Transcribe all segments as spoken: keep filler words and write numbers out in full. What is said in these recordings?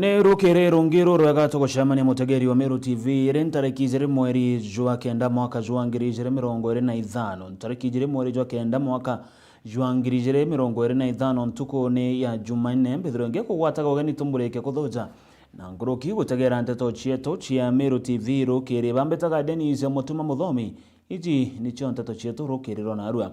Ni rukiri rungi rurwega tugucemania, mutegeri wa Meru T V, iri ntariki ijiri mweri jwa kenda mwaka jwa ngiri ijiri mirongo iri na ithano. Ntariki ijiri mweri jwa kenda mwaka jwa ngiri ijiri mirongo iri na ithano, ntukuni ya Jumanne, mbithirwe ngikugwataga ugeni tumurike kuthuja na nkuruki gutegera nteto cietu cia Meru T V rukiri. Bambitaga Dennis Mutuma Muthomi. Iji nicio nteto cietu rukiri rwa narua.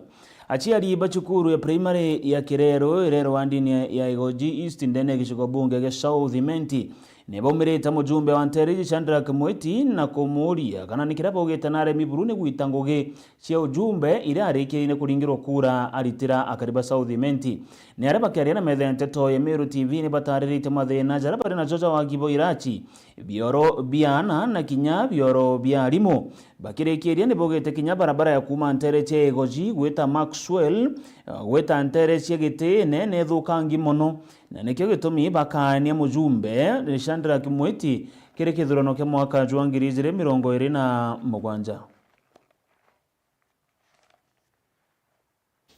Aciari ba cukuru ya primary ya Kireru, irerwa ndini ya, ya Igoji East, ndene ya gicigo bunge gia South Imenti, ni baumirite mujumbe wa nteere iji Shadrack Mwiti na kumuuria kana ni kiria baugite na aremi buru ni gwita ngugi cia ujumbe iria arikirie ni kuringirwa kura aritira akari ba South Imenti. Ni aria bakiaria na metha ya nteto ya Meru T V ni batariritie mathina jaria bari najo ja wagi bwa irachi, bioro bia aana na kinya bioro bia arimu. Bakirikiria ni baugite kinya barabara ya kuuma nteere cia Igoji gwita Maxwell, gwita nteere cia Gitiine ni ithukangi mono, na nikio gitumi bakaania mujumbe Shadrack Mwiti kiri kithurano kia mwaka jwa ngiri ijiri mirongo iri na mugwanja.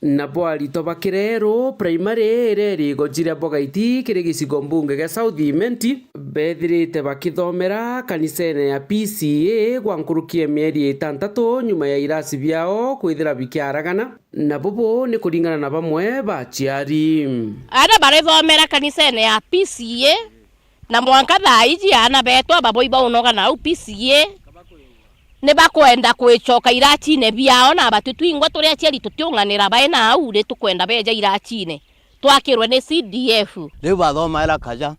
Nabo aritwa ba Kireru Primary iria iri Igoji ria Bogaiti kiri gicigo mbunge gia South Imenti, bethirite bakithomera kanisene ya P C A gwa nkuruki ya mieri itantatu nyuma ya irasi biao kwithira bikiaragana. Na bubu ni kuringana na bamwe ba aciari. Aana barithomera kanisene ya P C A, na mwanka thaa iji aana betu aba boi baunoga na au P C A, ni bakwenda kwicoka irachine biao, na batwi twingwa turi aciari tutiunganira bai na au, ni tukwenda beja irachine twakirwe ni C D F. Riu bathomaira kaja,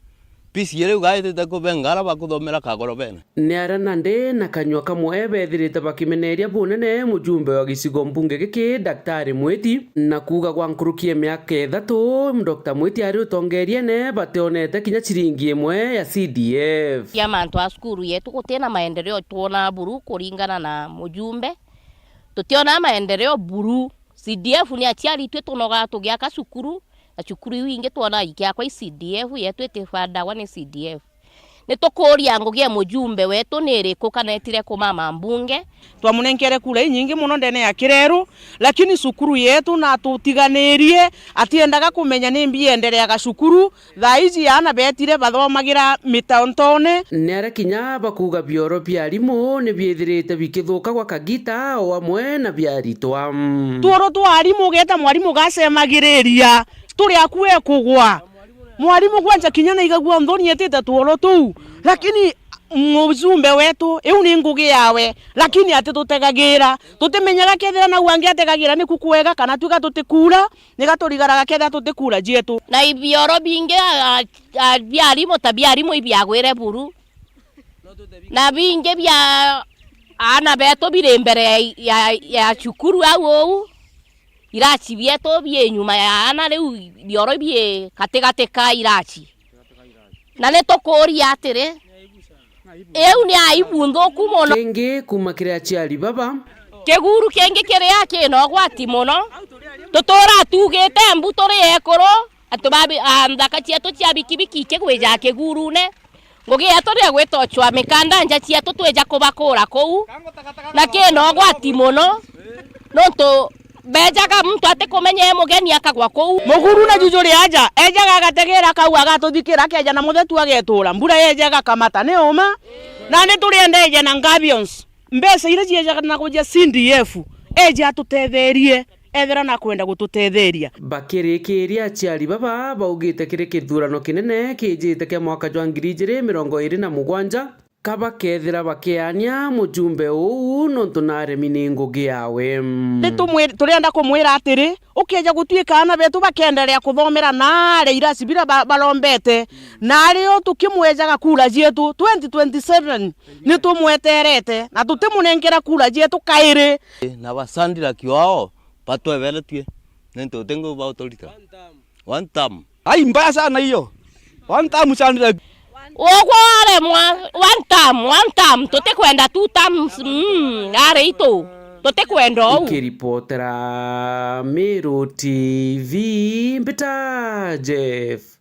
P C A riu gaitite kubengara bakuthomera kagorobene. Ni aria nandi na kanyua kamwe bethirite bakimeneria bunene mujumbe wa gicigo mbunge giki, Daktari Mwiti, na kuuga gwa nkuruki ya miaka ithatu, Doctor Mwiti ari utongeriene bationete kinya ciringi imwe ya C D F. Ya mantu a cukuru yetu gutina maendeleo twona buru kuringana na mujumbe. Tutionaa maendeleo buru. C D F ni aciari itwi tunogaa tugiaka cukuru, na cukuru iu ingi twonaa ikiakwa i C D F, yetu itibandagwa ni C D F. Ni tukuuria ngugi ya mujumbe wetu ni iriku kana etire kumama mbunge? Twamunenkere kura inyingi mono ndene ya Kireru, lakini cukuru yetu natutiganirie, atiendaga kumenya nimbi iendereaga cukuru. Thaa iji aana betire bathomagira mitaontoone. Ni aria kinya bakuuga bioro bia arimu ni biithirite bikithuka gwa kagita o amwe na bia aritwa. Tuoro twa arimu, ugeeta mwarimu gacemagiriria, turi akue kugwa. Mwarimu kwanja kinya naigagua nthoni etite tuoro tuu, lakini mujumbe wetu, iu ni ngugi yawe, lakini atitutegagira. Tutimenyaga kethira nau angi ategagira niku kwega kana twiga tutikuura. Niga turigaraga kethira tutikura cietu. Na ibioro bingi, a, a, bia arimu ta bia arimu ibiagwire buru. Na bingi bia aana betu biri mbere ya, ya, ya cukuru au uu. Irachi bietu bii nyuma ya aana, riu bioro bii katigati ka irachi. Na ni tukuuria atiri, iu ni aibu nthuku mono. Kingi kuuma kiri aciari baba. Kiguru kingi kiria kina ugwati mono, tutuura tuugite mbu turi ekuru, antu ba bi-, a, nthaka cietu cia bikibiki ikigwija kigurune. Ngugi yetu ni ya gwita uchwa mikanda nja cietu twija kubakuura kuu, na kina ugwati mono, nontu bejaga muntu atikumenya e mugeni akagwa kuu. Muguru na juju ri aja, ejaga agategeera akauga agatuthikira, akeja na muthetu agetuura. Mbura yeja igakamata, ni uma? Na ni turiendeeje na gabions. Mbeca iria ciejaga na kuja C D F, eje atutetherie, ethira nakwenda gututetheria. Bakirikiria, aciari baba baugite kiri kithurano kinene kijite kia mwaka jwa ngiri ijiri mirongo iri na mugwanja, ka bakethira bakiania mujumbe uu nontu naremi ni ngugi yawe. Ni tumwi-, turienda kumwira atiri, ukeja gutuika aana betu bakenderea kuthomera naaria irasi bira ba-, barombete, na ario tukimwejaga kura cietu twenty twenty-seven, ni tumweterete na tutimunenkera kura cietu kairi. Na ba Shadrack wao batweberetue, ni ntu uti ngugi bauturita. One term. Ai, mbaya sana hiyo. One term, Shadrack. Ugwe waremwa, one term, one term, tutikwenda two terms, mm, ari itu, tutikwenda uu. Nkiripotera Meru T V, mbita Jeff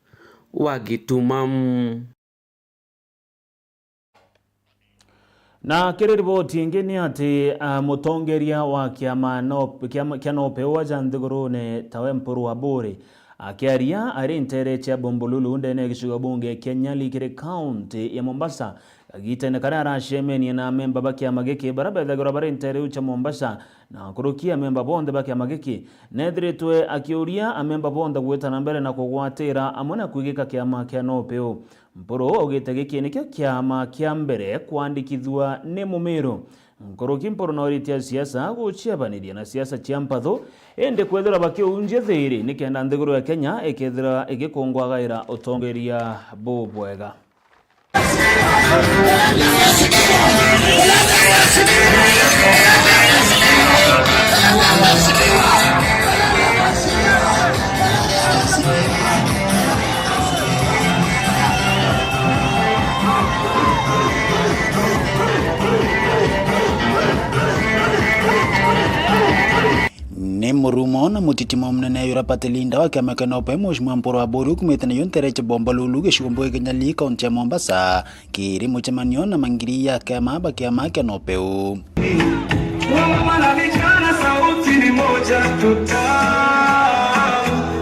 wa Gituma. Na kiri riboti ingi ni ati, ah, mutongeria wa kiama NOP, kiama kia NOP uwa ja nthigurune tawe Mpuru Aburi Akiaria ari nteere cia Bombolulu ndene ya gicigo bunge kia Nyali kiri kaunti ya Mombasa, kagitene karia aracemenie na amemba ba kiama giki baria bethagirwa bari nteere iu cia Mombasa, na nkuruki amemba bonthe ba kiama giki, neethiritwe akiuria amemba bonthe gwita na mbere na kugwatira amwe na kwigika kiama kia NOPEU. Mpuru augite giki nikio kiama kia mbere kwandikithua ni Mumiru. Nkuruki Mpuru nooritie asiasa guciabaniria na siasa cia mpathu, indi kwithirwa bakiunjia thiiri nikenda nthiguru ya Kenya ikethira igikungwagaira utongeria bubwega. Ni murumo na mutitimo munene yura party leader wa kiama kia NOPEU, Mheshimiwa Mpuru Aburi, ukumite nayo nteere cia Bombolulu, gicigo bunge kia Nyali, kaunti ya Mombasa, kiri mucemanio na mangiri ya kiama ba kiama kia NOPEU. Wamama na vijana, sauti ni moja tu,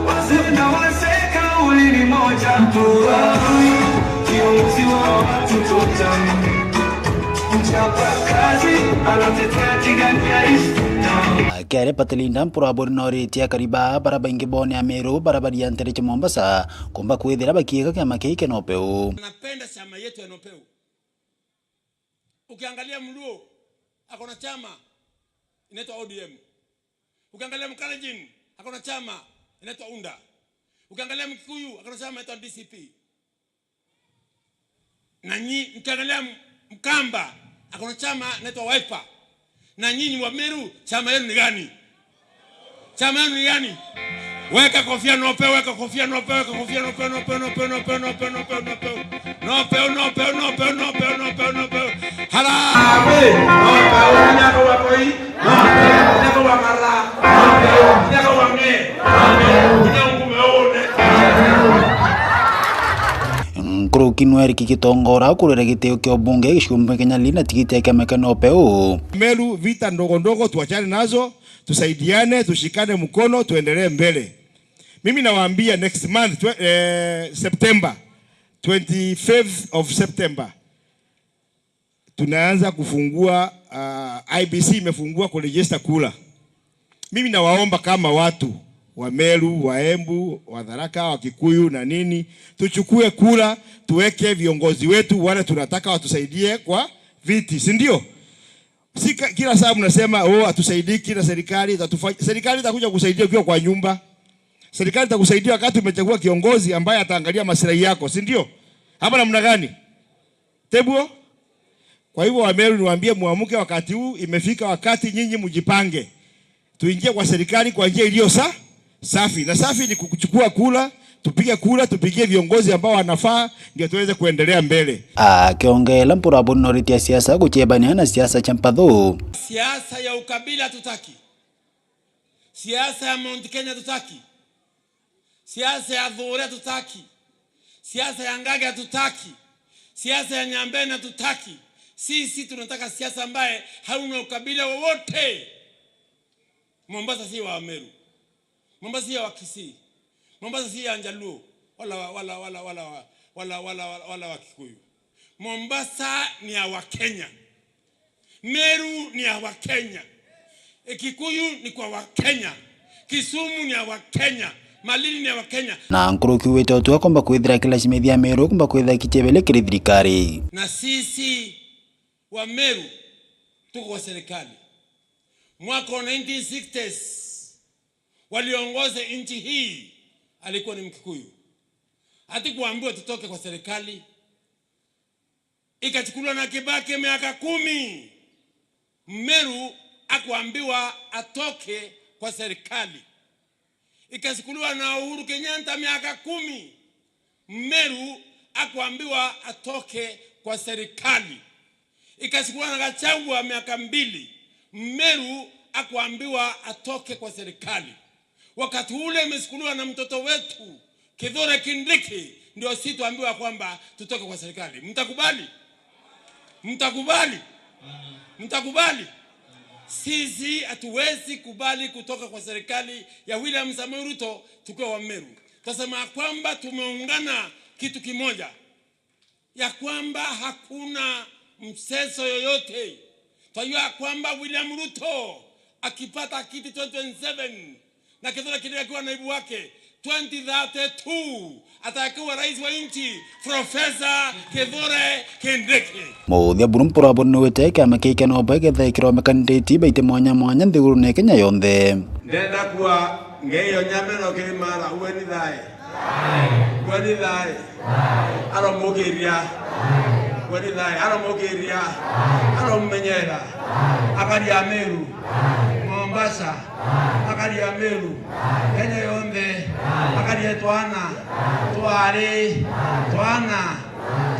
wazee na wazee, kauli ni moja tu, kiongozi wa watu tu. Mchapa kazi, anatetea Tigania East. Akiaria party leader, Mpuru Aburi nooritie akari baa baria baingi bo ni Ameru baria bari nteere cia Mombasa kumba kwithira bakiika kiama kii kia NOPEU. Napenda chama yetu ya NOPEU. Ukiangalia Mluo, ako na chama inaitwa O D M. Ukiangalia Mkalenjin, ako na chama inaitwa UNDA. Ukiangalia Mkikuyu, ako na chama inaitwa D C P. Na nyi-, mkiangalia M-, Mkamba, ako na chama inaitwa Wiper. Na nyinyi wa Meru, chama yenu ni gani? Chama yenu ni gani? Weka kofia NOPEU, weka kofia NOPEU, weka kofia NOPEU, NOPEU, NOPEU. Harambee! NOPEU, NOPEU, NOPEU, NOPEU. Nkuruki nwe Eric Gitongora kurira gitio kia ubunge gicigo bunge kia Nyali na tigiti ya kiama kia NOPEU. Meru, vita ndogo ndogo tuachane nazo, tusaidiane, tushikane mkono, tuendelee mbele. Mimi nawaambia next month, twe-, eh, September, twenty-fifth of September, tunaanza kufungua, ah, I E B C imefungua kuregister kura. Mimi nawaomba kama watu wa Meru, wa Embu, wa Tharaka, wa Kikuyu na nini, tuchukue kura, tuweke viongozi wetu wale tunataka watusaidie kwa viti, si ndio? Si ka-, kila saa mnasema, "Oh, hatusaidiki na serikali, itatufa-," serikali itakuja kusaidia ukiwa kwa nyumba. Serikali itakusaidia wakati umechagua kiongozi ambaye ataangalia maslahi yako, si ndio? Ama namna gani? Tebuo? Kwa hivyo, Wameru, niwaambie, muamke, wakati huu imefika, wakati nyinyi mjipange. Tuingie kwa serikali kwa njia iliyo sa-, safi. Na safi ni kuchukua kura, tupige kura, tupigie viongozi ambao wanafaa, ndio tuweze kuendelea mbele. Akiongela, Mpuru Aburi nooritie asiasa gucebania na siasa cia mpathu. Siasa ya ukabila tutaki. Siasa ya Mount Kenya tutaki. Siasa ya Thuuri hatutaki. Siasa ya Ngagi hatutaki. Siasa ya Nyambene hatutaki. Sisi tunataka siasa ambaye hauna ukabila wowote. Mombasa si wa Meru. Mombasa si ya Wakisii. Mombasa si ya Njaluo. Wala wa, wala, wala, wala wa, wala, wala, wala, wala wa Kikuyu. Mombasa ni ya Wakenya. Meru ni ya Wakenya. Kikuyu ni kwa Wakenya. Kisumu ni ya Wakenya. Malindi ni ya Wakenya. Na nkuruki wite utua komba kwithira kila cimithia Meru komba kwithira kichebele kiri thirikari. Na sisi wa Meru tuko kwa serikali. Mwaka wa nineteen sixties, waliongoza nchi hii alikuwa ni Mkikuyu. Hatukuambiwa tutoke kwa serikali. Ikachukuliwa na Kibaki miaka kumi, Mmeru akuambiwa atoke kwa serikali. Ikachukuliwa na Uhuru Kenyatta miaka kumi, Mmeru akuambiwa atoke kwa serikali. Ikachukuliwa na Gachagua miaka mbili, Mmeru akuambiwa atoke kwa serikali. Wakati ule imechukuliwa na mtoto wetu Kithure Kindiki, ndio si tuambiwa kwamba tutoke kwa serikali. Mtakubali? Mtakubali? Mtakubali? Sisi hatuwezi kubali kutoka kwa serikali ya William Samoei Ruto tukiwa Wameru. Tasema ya kwamba tumeungana kitu kimoja, ya kwamba hakuna mseso yoyote. Twajua ya kwamba William Ruto akipata kiti twenty twenty-seven, na Kithure Kindiki akiwa naibu wake, twenty thirty-two atakuwa rais wa nchi, Professor Kithure Kindiki. Muthia buru mpuraburi ni wite kiama kii kia NOBA igetha ikiromekana ndeti baite mwanya mwanya nthigurune ya Kenya yonthe. Ndenda kuwa ngeyo nyameno kiri mara uwe ni thae. Uwe ni thae. Aromukiria. Uwe ni thae. Aromukiria. Aromumenyera. Akaria Meru. Mombasa. Akaria Meru. Kenya yonthe. Akaria twana. Twari. Twana.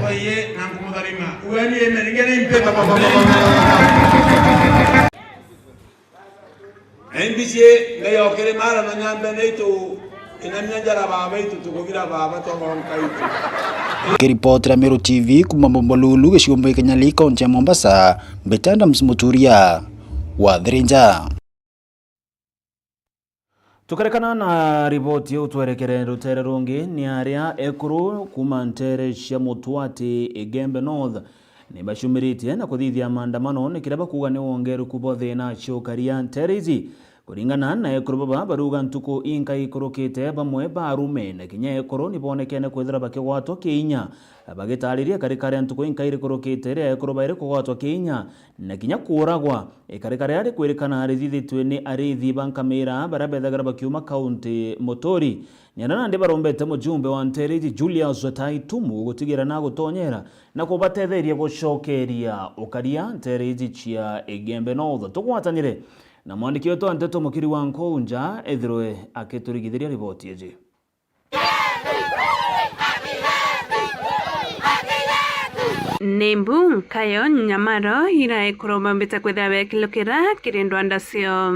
Twaiye na ngumutharima. Uwe ni amen. Ngeni mpema baba. Na imbicie ngai okiri mara na nyambe nitu inamia njara baba itu tukubira baba twagonka itu. Nikiripotera Meru T V kuma Bombolulu, gicigo mbui Kenya Lake, kaunti ya Mombasa, Mbete Adams Muturia wa Thirinja. Tukarekana na riboti iu, twerekere rutere rungi, ni aria ekuru kuma ntere cia Mutwati Igembe North ni bacumiritie na kuthithia maandamano, ni kiria bakuuga ni wongereku bwa thina cia ukaria ntere iji. Kuringana na ekuru baba, baruga ntuku inka ikurukite, bamwe ba arume na kinya ekuru ni bonekene kwithira bakigwatwa kiinya, bagitariria ikarika ria ntuku inka irikurukite ria ekuru bairi kugwatwa kiinya na kinya kuuragwa. Ikarika riria rikwirikana rithithitue ni ariithi ba nkamira baria bethagira bakiuma kaunti Muturi. Ni aria nandi barombete mujumbe wa ntere iji Julius Taitumu gutigira na gutonyera na kubatetheria gucokeria ukaria ntere iji cia Igembe North. Tugwatanire na mwandiki wetu wa nteto Mukiri wa Nkunja ethirwe akiturigithiria riboti iji. Ni mbu nkayo nyamaro ira ekuru bambite kwithira bekilukira kiri ndwanda cio.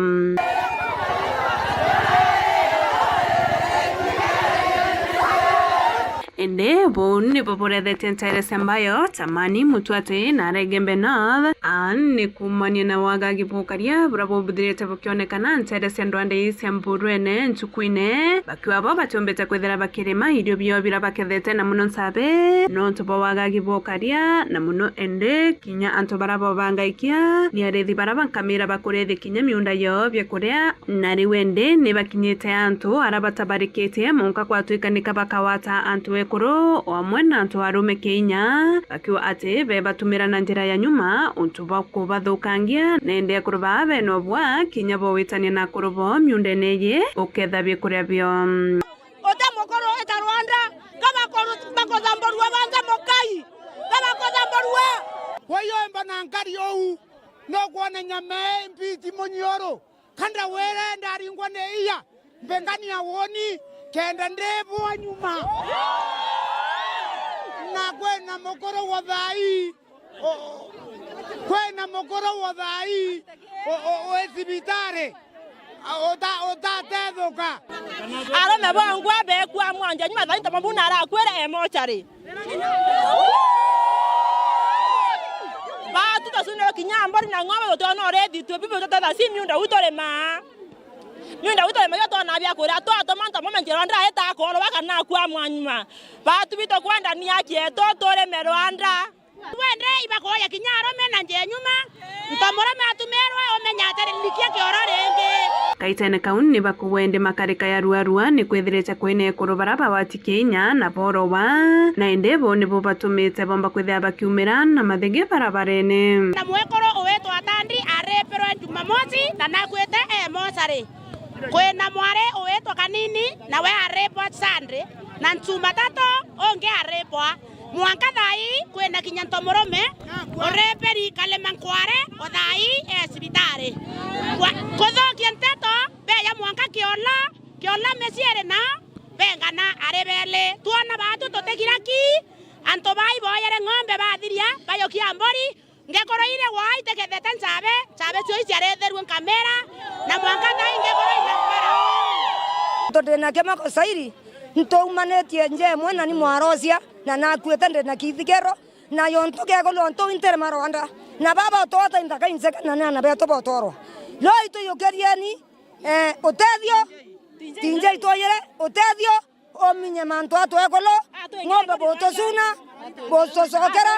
Indi buu nibo burethetie ntere cia Mbayo, Tamani, Mutwati na Igembe North, a ni kuumania na wagagi bwa ukaria buria bubuthirite bukionekana ntere cia ndwanda ii cia Mburwene ntukuine, bakiuga bo batiumbite kwithira bakirima irio biao biria bakethete, na muno nsabe, nontu bwa wagagi bwa ukaria, na muno indi kinya antu baria bobangaikia ni ariithi baria ba nkamira bakurithia kinya miunda yao bia kuria. Na riu indi ni bakinyite antu aria batabarikitie, mwanka kwatwika nika bakawata antu ekuru o amwe na antu arume kiinya, bakiuga ati bebatumira na njira ya nyuma untu bwa kubathukangia, na indi ekuru baa bena ubwa kinya bowitania na akuru bao miundene iji uketha bikuria bio. Uti mukuru wita Rwanda, kabakuthamburua banthe mukai, kabakuthamburua. Kwayomba na nkari uu, nukwona nyama ii mbiti munyiuru, kanda wire ndaringwa ni iya, mbengania woni, kenda ndibwa nyuma. Na kwina mukuru wa thaa ii, o-, kwina mukuru wa thaa ii, o-, o-, wi cibitari, a-, uta-, utatethuka. Arume bongwa bekua mwanja nyuma thaa ii, ntomo buna arakwire e mochari. Batu tucunire kinya mbori na ng'ombe, tutiona urithitue bibi, tutetha si miunda uu turimaa. Miunda uu turimaa, iyo twona bia kuria, twatuma ntomo menje Rwanda aita akorwa kana akua mwanyuma. Batu bitu kwenda ni aki yetu, turime Rwanda. Wende ibakoya kinya arume na nje nyuma. Ntomurume atumirwe, umenya atiri nikia kioro ringi. Kaitene kau ni bakuwende makarika ya ruarua ni kwithirite kwina ekuru bara bawati kinya na borowa, na indi bo nibo batumite bomba kwithira bakiumira na mathigi barabarene. Na mwekuru uwitwa Tandi aripirwe Jumamosi na nakuite e mochari. Kwina mwari uwitwa Kanini, nawe aripwa Sunday, na Jumatatu ungi aripwa. Mwanka thaa ii kwina kinya ntomurume ureperi Kalema Nkware, o thaa ii e cibitari. Kwa-, kuthukia nteto, beya mwanka Kiola, Kiola miciiri nao bengana ari beli. Twona baatu tutigira ki, antu baa iboyere ng'ombe bathiria, bajukia mburi, ngekoro iria gwaa itekethete nchabe, nchabe cio iciaretherue nkamera, na mwanka thaa ii ngekoro ina mpara. Antu ndina kiama kosairi, ntoumanitie nje imwe na ni mwarocia, na nakuite ndina kithikero, na yontu gekolo ntu intere marwanda, na baba utota inthaka inseke na ni ana betu botorwa. Leo ituyukirieni, eh, utethio, tinje itwayire utethio, Uminye mantu a twekulu, ng'ombe butucuna, butucokera,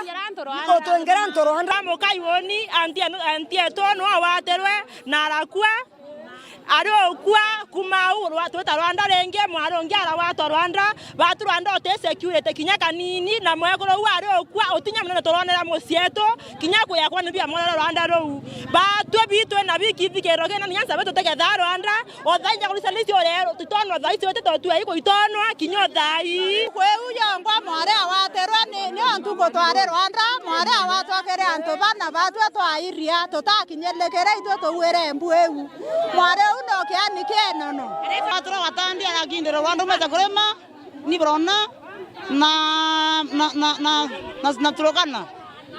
butwingira ntu rwanda. Mukai woni, anti enu, anti etu nu awatirwe na arakua. Ari ukua kuma au rwa-, twita Rwanda ringi, mwari ungi arawatwa Rwanda, batu Rwanda uti security kinya kanini, na mwekuru uu ari ukua, utinya munene turonera mucii etu, kinya kuya kwa ni bia mwana Rwanda ruu. Batwe bitwe na biki thikiro kina, ninya nsabe tutegetha Rwanda, o thaa inya kurisa ni cio rero, tutonwa thaa icio, tito tuai kuitonwa, kinya o thaa ii. Kwi u yongwa mwari awatirwe ni, ni o ntuku twari Rwanda, mwari awatwa kiri antu bana batwe twairia, tutakinyirikire itwe tugwire mbu iu. Mwari u no kiani kia inono. Atura watandia na kindiro Rwanda umete kurima, ni burona, na, na, na, na, na, na Turukana.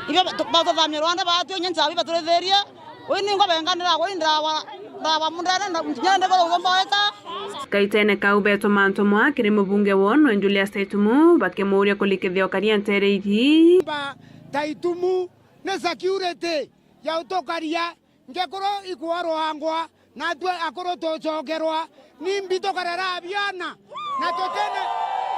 Ibe ba-, tu-, batuthamia Rwanda, baatwenya nchabi, baturithirie. Ui ningo benganira, ui ndawa, ndawa mundene, nda-, nkinya ndiko ugomba weta. Kaitene kau beetwa mantu mwa kiri mubunge wonwe Julius Taitumu, bakimuuria kurikithia ukaria ntere iji. Ba Taitumu ni security ya utukaria. Ngekuru ikworwangwa, natwe akuru tucokerwa, nimbi tukarera biana, na tutene,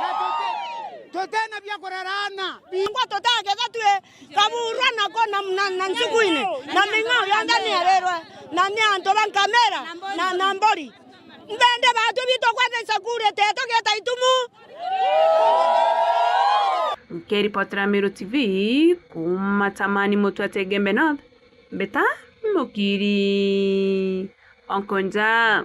na tute-, tutene bia kurera ana. Bingwa tutaketha twi kaburwa nako na, na, na nsukuine, na ming'ao yonthe ni erirwe, na ni antu ba nkamera, na, na mbori. Mbende batu bitu kwa security yetu geta itumu. Nkiripotera Meru T V, kuuma Tamani Mutwe Tegembe North, Mbeta Mukiri Onkonja.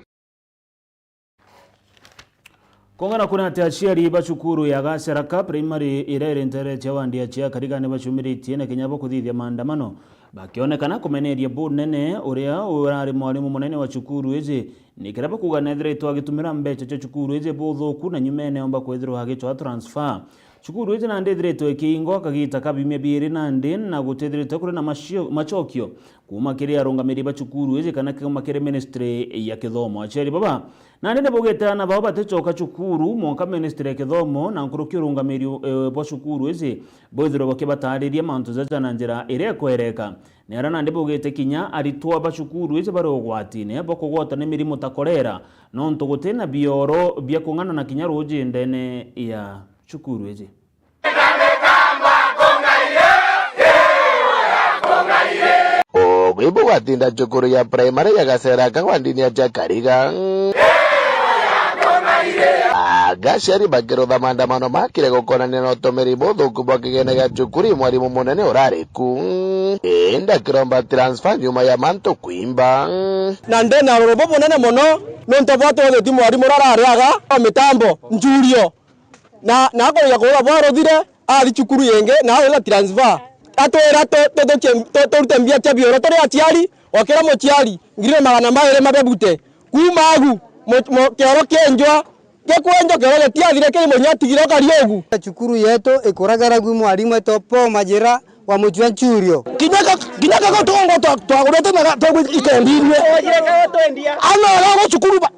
Kongana kuna ati aciari ba cukuru ya Gaceraka Primary iria iri ntere cia wandi ya Chiakariga ni bacumiritie na kinya bo kuthithia maandamano, bakionekana kumeneria bunene uria urari mwarimu munene wa cukuru iji, ni kiria bakuuga nethiritwe agitumira mbeca cia cukuru iji buthuku na nyumene omba kwithirwa agicwa transfer. Cukuru iji nandi ithiritwe ikiingwa kagiita ka biumia biiri nandi, na gutithiritwe kuri na macio-, macokio kuuma kiri arungamiri ba cukuru iji kana kuuma kiri ministry ya kithomo. Aciari baba nandi ni baugite aana bao baticoka cukuru mwanka ministry ya kithomo na nkuruki urungamiri, eh, bwa cukuru iji bwithirwe bakibataariria mantu jaja na njira iria ikwereka. Ni aria nandi baugite kinya aritwa ba cukuru iji bari ugwatine bwa kugwatwa ni mirimu ta kolera, nontu gutina bioro bia kung'ana na kinya ruuji ndene ya cukuru iji. Ugwi bugwatinda cukuru ya primary ya Gaceraka wa ndini ya Chiakariga. Agaciari bakirutha maandamano makire gukonania na utumiri buthuku bwa kigene gia cukuru i mwarimu munene urari ku. Indi akiromba transfer nyuma ya mantu kwimba. Na ndina rurumbu bunene mono, nontu bwa twethiti mwarimu uria arariaga o mitambo, Njurio. Na, na akurugia kuura bwaruthire, athi cukuru yingi, na aurira transfer. Atwira tu-, tuthukie, tu-, turute mbia cia bioro turi aciari, o kira muciari, ngiri na magana mairi mabebute. Kuuma agu, mu-, mu-, kioro kienjwa, gikwenjwa, kioro gitiathire, kiri munya atigire ukari ugu. Cukuru yetu ikuragara gwi mwarimu etwa Paul Majira wa Mucua Nchurio. Kinya ka-, kinya kago tugongo twa-, twagurite na ga-, twa-, ikendindwe. Ana ara cukuru ba-,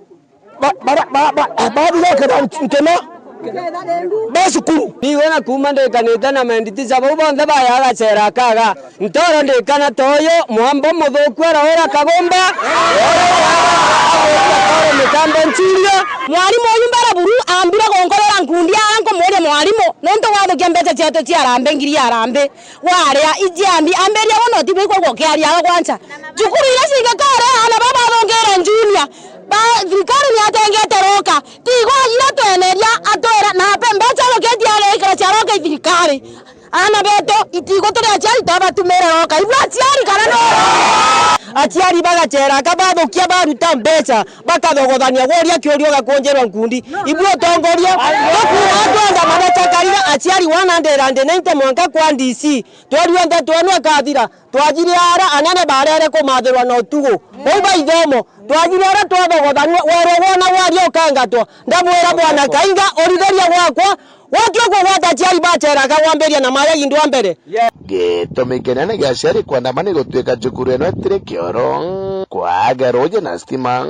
Ba-, bara-, ba-, ba-, eh, babigoke ba nk-, nkena ba cukuru. Nigwe na kuuma ndikanite na menditisa bau bonthe baya agacera akaga. Ntoro ndikana toyo, mwambo muthuku araura kagumba. Mitambo nchiria. Mwarimu uyu mbere buru ambire gunkorera nkundi ara nkumuria mwarimu, nontu gwathukia mbeca cietu cia arambe, ngiri ya arambe. Waria, ijiambi, ambiria wona utibu ikwa gukiaria aga kwancha. Cukuru iria cingikore ana baba bathungire junior. Ba, thirikari ni atengete roka. Tigo ajira tweneria atwira na ape mbeca roka itiare ikara cia roka i thirikari. Ana betu itigo turi aciari twabatumire roka. Ibwa aciari kana no? Aciari bagacera kabathukia baruta mbeca bakathogothania guria kiuria ugakunjirwa nkundi. Ibwa utongoria bakuuga twenda mabeca karira aciari one hundred and ninety mwanka kwa D C. Tweri onthe twenu akathira. Twajire ara anene barere kumathirwa na utugu. Bau ba ithomo. Twajire ara twathogothania, werwo wona waria ukengatwa. Ndamwira Bwana Kainga, urithiria gwakwa, watua kugwata aciari baceraga wambiria na maya indwa mbere. Gitumi kinene gia aciari kwandama ni gutuika cukuru ino itiri kioro. Kwaga ruuji na stima.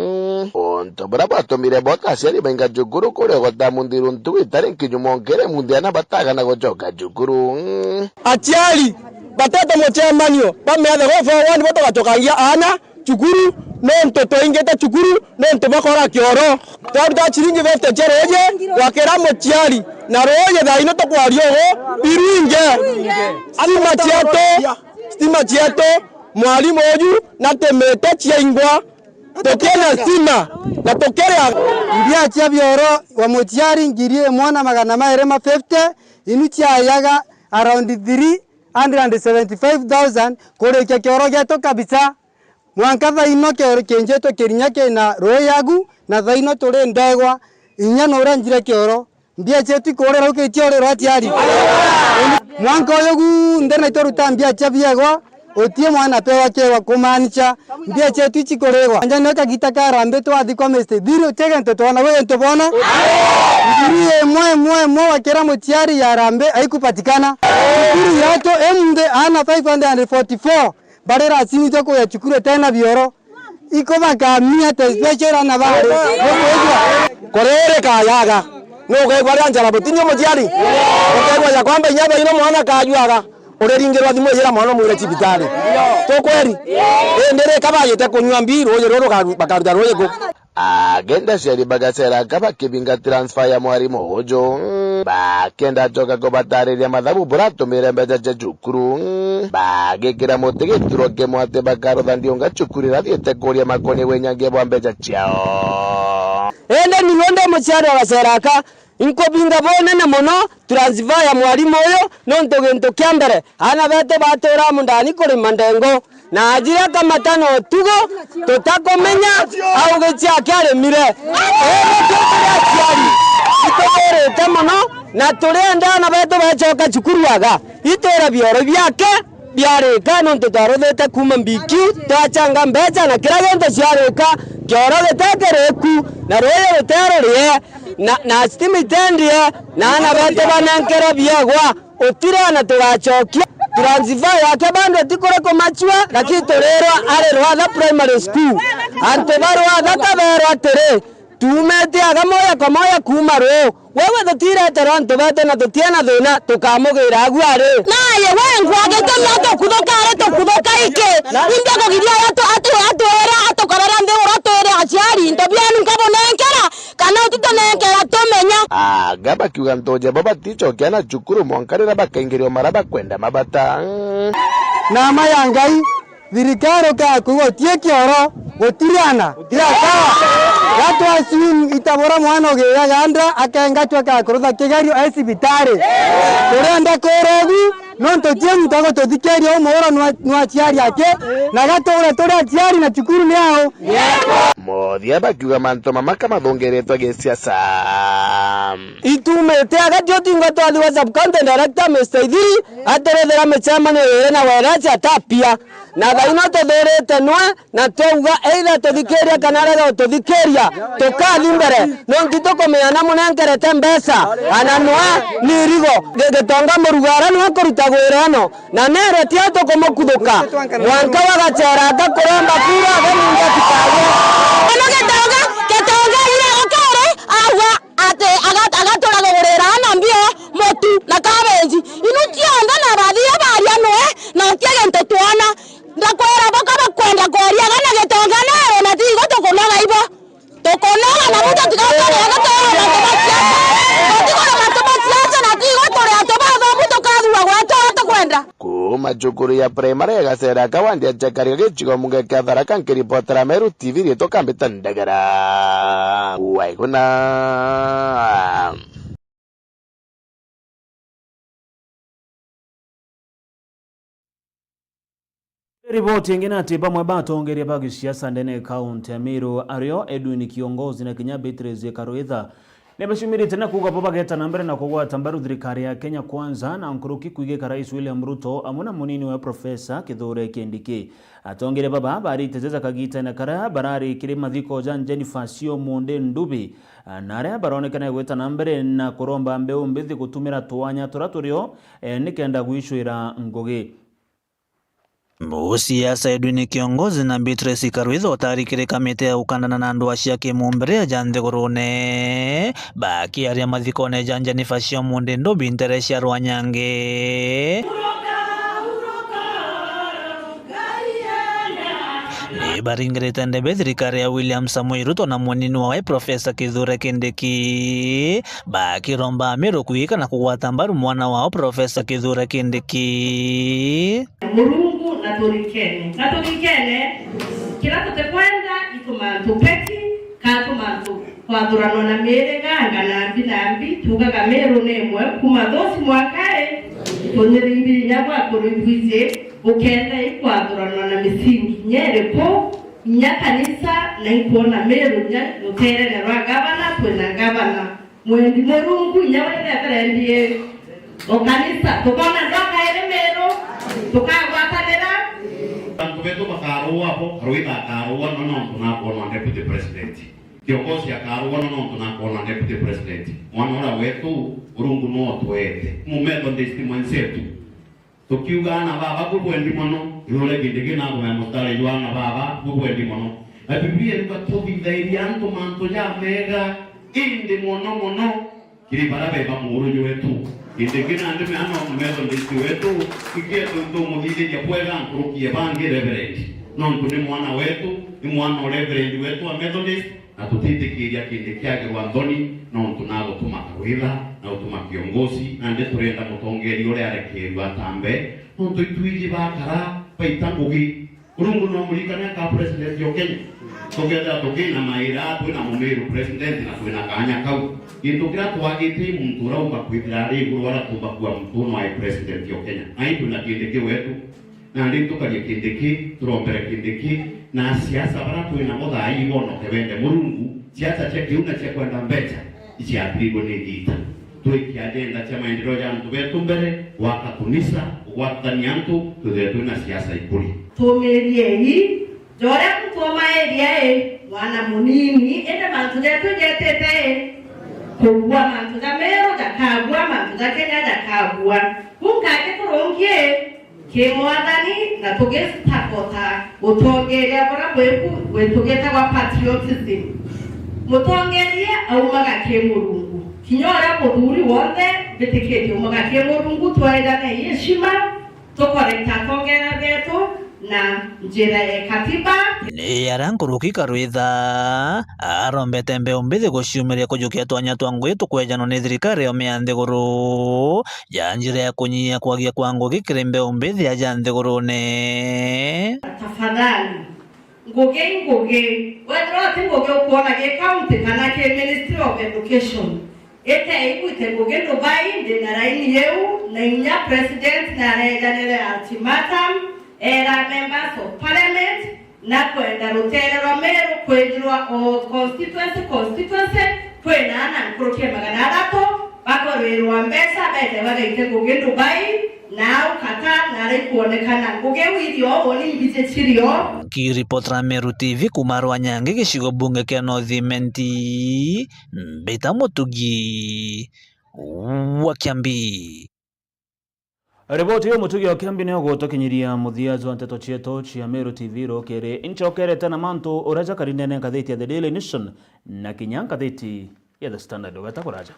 Untu buria bwatumire bota aciari bainga cukuru kuria gutamu nthiru ntugu itari nkinyu monkere munthi ana batagana gucoka cukuru. Aciari batete mucemanio, bamiathe go forward bo tugacokangia aana, cukuru, nontu twaingite cukuru, nontu bakora kioro. Twaruta ciringi fifty cia ruuji, gwakira muciari, na ruuji thaa ino tukwaria ugu, irwinge. Stima cietu, stima cietu, mwarimu uju, na timite ciaingwa, tukina stima, na tukiria. Mbia cia bioro wa muciari ngiri imwe na magana mairi ma fifty, inu ciayaga around three hundred and seventy-five thousand kurikia kioro gietu kabisa. Mwanka thaa ino kioro kienjetwe Kirinya kina ruuji agu, na thaa ino turi ndegwa, inya nuria njire kioro. Mbia cietu ikuurira ukitia uriro aciari. Mwanka uyu gunthe na itwaruta mbia cia biegwa, utie mwana pewa kiegwa, kumaanisha mbia cietu icikurigwa. Anja nio kagita ka Harambee twathi kwa Mister Thiri, utie gento twona, gwi gento bona. Ngiri imwe, imwe, imwe wakira muciari ya Harambee aikupatikana. Cukuru yetu imunthi aana five hundred and forty-four bari rasini cia kuya cukuru itena bioro. Iko bakamia te special ana bari. Nukwigua? Kuriri kayaga. Nukwigua ria njara butinyo muciari? Ukeigua ya kwamba inya baino mwana kajuaga. Uriringirwa thimu ijira mwana umwire cibitari. Tukweri? Indi ri kabayite kunyua mbi, ruuji ruru rukaru-, bakaruta ruuji ku? Agenda aciari bagacera aka bakibinga transfer ya mwarimu uju, bakenda acoka kubatariria mathabu buratumire mbeca cia cukuru, bagikira muti gituro kimwe ati bakarutha ndiunga cukuru iria thiite kuria makoni winyangia bwa mbeca ciao. Indi niwe ndi muciari wa gacera aka, inkubinga bunene mono transfer ya mwarimu uyu, nontu gintu kia mbere, aana betu baturaa mundani kurima ndengo, na ajira kamata na utugo, tutakumenya au gichi akiarimire. Indi twi turi aciari, itugirite mono, na turienda aana betu bacoka cukuru aga, itwira bioro biake biarika, nontu twaruthite kuuma mbiki, twachanga mbeca na kira gintu ciarika, kioro gitekiriku, na ruuji ruterurie, na, na stima itendie, na aana betu banenkerwe biegwa. Utire na tugacokia. Transfer yake bado ti kuri kumachua, lakini turirwa ari Rwatha Primary School. Antu ba Rwatha kaberwa atiri, tuumite aga moya kwa moya kuuma ruu. Wewe tutireterwa antu betu na tutiena thina, tukamugira agu ari. Naye we nkwa gitumi atukuthuka ari tukuthuka iki? Imbi kugiria atu-, atu-, atwira atukorera nthi ura twire aciari, into bienu nkabunenkera, kana utitunenkera tumenya. Aga bakiuga ntoje bo baticokia na cukuru mwanka riria bakaingirio mara bakwenda mabata. Na ma ya Ngai, thirikari ukakwigua utie kioro, gutiriana, ira sawa. Gatwa swim itabura mwana ugiaga nda, akengatwa akakurutha kigerio e cibitari. Turenda kurogu, nontu tie muntu agututhikiria umuuro nwa, nwa aciari ake, na gatuure turi aciari na cukuru ni ao. Muthia bakiuga mantu mama kamathungiritwe gisiasa. Itumite agati utinga twathi wa sub county director Mister Ithiri, aturithira micemanio iri na Wairesi atapia. Na thaino tuthurite nwe, na twauga either tuthikiria kana arega gututhikiria, tukathi mbere. Nontu tukumenya na munenkerete mbeca, ana nwe ni irigo. Gi-, Gitonga Murugara nwe kuruta gwira ino. Na nere tio tukumukuthuka. Mwanka wa Gachera agakuromba kura, aganinga kitabu. Ono Gitonga, Gitonga ira gukere, agwa ati aga-, agatura kugurira ana mbio, mutu na kabenji. Inu cionthe na bathie baria nwe, na utie gintu twona. Ndakwira boka bakwenda kwaria gana Gitonga nere, na tigo tukunoga ibo. Tukunoga na buta tigakore gatoya na tubaciaca. Tutigore na tubaciaca na tigo turi antu bathomu tukathua gwetu tukwenda. Kuuma cukuru ya primary ya Gacera Kawandi achekari gicigo munge kia Tharaka nkiripotera Meru T V rietwa Kambita Ndagara. Waiguna. Riboti ingi ni ati bamwe ba atongeria ba gisiasa ndene ya kaunti ya Meru, ario Edwin Kiongozi na kinya Beatrice Karwitha, ni baciumirite na kuuga bo bageta na mbere na kugwata mbaru thirikari ya Kenya Kwanza na nkuruki kwigika Rais William Ruto amwe na munini wa Profesa Kithure Kindiki. Atongeria baba barite jeza kagitene karia barari kiri mathiko ja Jennifer Siomonde Ndubi, na aria baronekana gwita na mbere na kuromba mbeu mbithi gutumira twanya turia turio, eh, nikenda gwicwira ngugi. Musiasa Edwin Kiongozi na Beatrice Karwitha utari kiri kamiti ya gukandana na ndwaa cia kimumbire ja nthigurune, bakiaria mathikone ja Jennifer Siomonde Ndubi ntere cia Rwanyange. Ni baringirite ndebe thirikari ya William Samoei Ruto na munini wawe Professor Kithure Kindiki, bakiromba Ameru kwika na kugwata mbaru mwana wao Professor Kithure Kindiki. Murungu na turikene, na turikene, kira tutikwenda ituma antu peki, kana tuma antu kwathuranwa na miiriga, nga na mbi na mbi, tuugaga Meru ni imwe, kuma thusi mwanka i, tunirimbiri inya gwa kuru ibwiji, ukenda ikwathuranwa na misingi inya iriku, inya kanisa, na inkwona Meru inya ruteerene rwa gavana, twina gavana mwendi Murungu, inya we reverend i o kanisa, tukoona ndwakairi Meru, tukagwatanira. Antu betu bakarua bo, Karwitha akarua no nontu nakwonwa deputy president. Kiongozi akarua no nontu nakwonwa deputy president. Mwana uria wetu, Murungu no utwete. Mu Methodist mwenzetu. Tukiuga ana baba bubwendi mono, iure Kindiki na agwe mutari jwa ana baba bubwendi mono. Na Biblia iruga tuthithairie antu mantu jamega, indi mono mono kiri bara beba muuru jwetu. Kindiki na ndime ana Methodist wetu, ikietu tumuthithiria bwega nkuruki ya bangi reverend. Nontu ni mwana wetu, ni mwana o reverend wetu wa Methodist, na tutitikiria Kindiki agirwa nthoni, nontu nagutuma Karwitha, na gutuma kiongozi, nandi turenda mutongeria uria arekerua atambe, nontu itwiji bakara baita ngugi. Murungu no murikane aka president o Kenya. Tukethira tukinamaira twina mumiru president na twina kanya kau. Gintu kiria twagite i muntu uria umba kwithira ari iguru aria tumba kua muntu uno ai president o Kenya. Ai twina Kindiki wetu. Nandi tukarie Kindiki, turombere Kindiki, na asiasa bara twina bo thaa ii bonoke bende Murungu, siasa cia kiuna cia kwenda mbeca, iciathirigwe ni thita. Twiki agenda cia maendeleo ja antu betu mbere, gwaka tunisa, kugwatithania antu, twithire twina siasa ikuri. Tumiriei, joria muntu oma area i, mwana munini, indi mantu jetu jetite i, kugua mantu ja Meru jakagua, mantu ja Kenya jakagua. Ku nkagi turungi i, ki Mwathani na tugisapota utongeria buria bwiku gwitugitagwa patriotism. Mutongeria aumaga ki Murungu. Kinya uria muthuri wonthe mbitikitie aumaga ki Murungu, twairane heshima, tukoreta atongeria betu na njira ya katiba. Ni aria nkuruki Karwitha arombete mbeu mbithi guciumiria kujukia twanya twa ngugi tukwejanwa ni thirikari ya ume ya nthiguru, ya njira ya kunyia kwagia kwa ngugi kiri mbeu mbithi aja nthigurune. Tafadhali, ngugi i ngugi. Wethirwa ti ngugi ukwona gi county kana ki Ministry of Education, ite igwite ngugi Dubai, ndi na raini iu, na inya president narejanire ultimatum, era members of parliament, na kwenda ruteere rwa Meru kwithirwa o constituency, constituency, kwina ana nkuruki ya magana athatu bagurwirwa mbeca, bete bagaite ngugi Dubai, na au Qatar, na ara ikwonekana ngugi wirio, uni mbiji cirio. Nkiripotera Meru T V kuma Rwanyangi, gicigo bunge kia North Imenti, mbita Mutugi wa Kiambi. Riboti ya Mutugi wa Kiambi niyo gutukinyiria muthia jwa nteto cietu cia Meru T V rukiri. Incokerete na mantu uria jakari ndene ya ngathiti ya The Daily Nation na kinya ngathiti ya The Standard. Ugeta kuraja.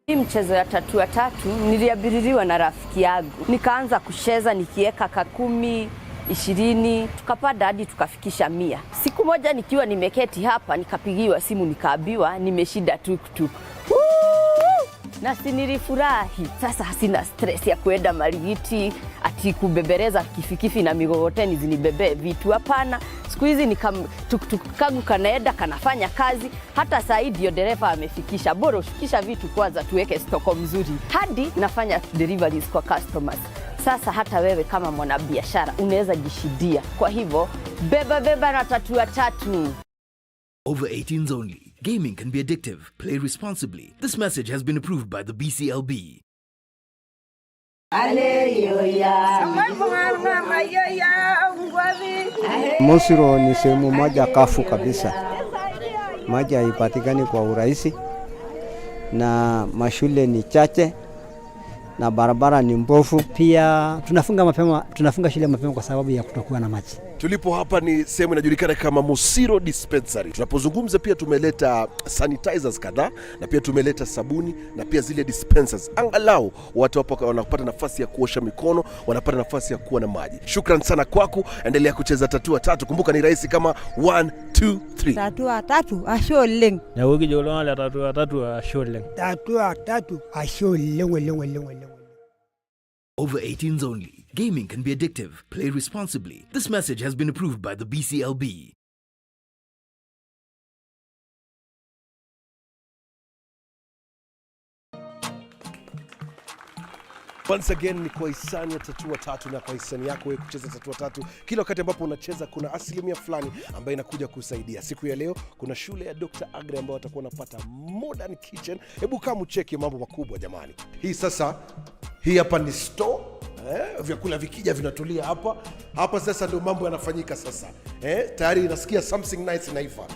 Hii mchezo ya tatua tatu niliabiririwa na rafiki yangu. Nikaanza kucheza nikieka ka kumi, ishirini, tukapanda hadi tukafikisha mia. Siku moja nikiwa nimeketi hapa, nikapigiwa simu nikaambiwa nimeshinda tuktuk. Woo! Na si nilifurahi. Sasa sina stress ya kuenda Marigiti, ati kubebereza kifikifi na migogoteni zinibebee vitu. Hapana. Siku hizi ni kam-, tuktuk kangu kanaenda, kanafanya kazi. Hata saa hii ndio dereva amefikisha. Bora ushukisha vitu kwanza, tuweke stock mzuri. Hadi nafanya deliveries kwa customers. Sasa hata wewe kama mwanabiashara unaweza jishindia. Kwa hivyo, beba, beba na Tatua Tatu. Over eighteens only. Gaming can be addictive. Play responsibly. This message has been approved by the B C L B. Mosiro ni sehemu moja kafu kabisa. Maji haipatikani kwa urahisi na mashule ni chache na barabara ni mbovu. Pia tunafunga mapema, tunafunga shule mapema kwa sababu ya kutokuwa na maji. Tulipo hapa ni sehemu inajulikana kama Mosiro Dispensary. Tunapozungumza pia tumeleta sanitizers kadhaa na pia tumeleta sabuni na pia zile dispensers. Angalau watu hapa wanapata nafasi ya kuosha mikono, wanapata nafasi ya kuwa na maji. Shukran sana kwako, endelea kucheza Tatua Tatu. Kumbuka ni rahisi kama one, two, three. Tatua Tatu, ashe oleng. Na wiki jolo wale Tatua Tatu, ashe oleng. Tatua Tatu, ashe oleng, oleng, oleng, oleng. Over eighteens only. Gaming can be addictive. Play responsibly. This message has been approved by the B C L B. Once again, ni kwa hisani ya Tatua Tatu na kwa hisani yako wewe kucheza Tatua Tatu. Kila wakati ambapo unacheza, kuna asilimia fulani ambayo inakuja kusaidia. Siku ya leo, kuna shule ya Doctor Agre ambao watakuwa wanapata modern kitchen. Hebu kaa mcheki mambo makubwa jamani. Hii sasa, hii hapa ni store, eh, vyakula vikija vinatulia hapa. Hapa sasa ndio mambo yanafanyika sasa. Eh, tayari nasikia something nice inaiva.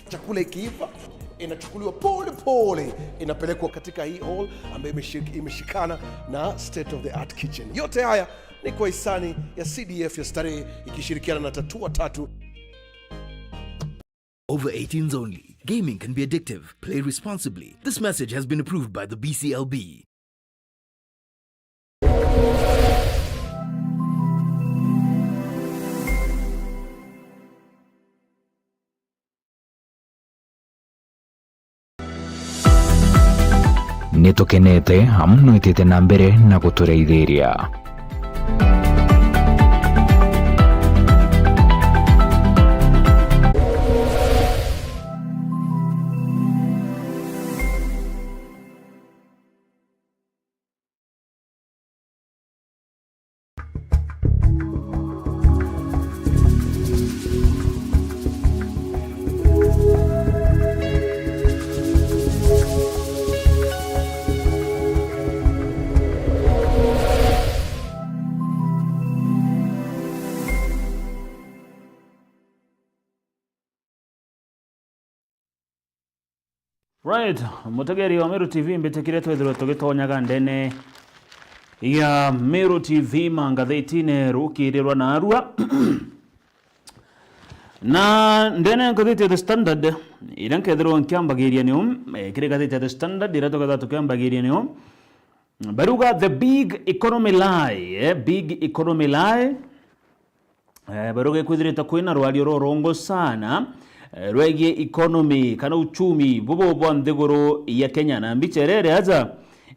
Chakula ikiiva, inachukuliwa pole pole, inapelekwa katika hii hall ambayo imeshik-, imeshikana na state of the art kitchen. Yote haya ni kwa hisani ya C D F ya Starehe ikishirikiana na Tatua Tatu. Over eighteens only. Gaming can be addictive. Play responsibly. This message has been approved by the B C L B. Nitukenete amu nwitite na mbere na gutureithiria. Right, mutegeri wa Meru T V, mbitikire twithirwe tugitonyaga ndene ya Meru T V mangathitine rukirirwa narua. Na ndene ngathiti ya The Standard, iria nkethirwa nkiambagiria niu, eh, kiri ngathiti ya The Standard, iria tukethirwa tukiambagiria niu, baruga the big economy lie, eh, big economy lie. Eh, baruga ikwithirite kwina rwario rurongo sana, eh, rwegie economy kana uchumi bubu bwa nthiguru ya Kenya. Na mbicha iria iri aja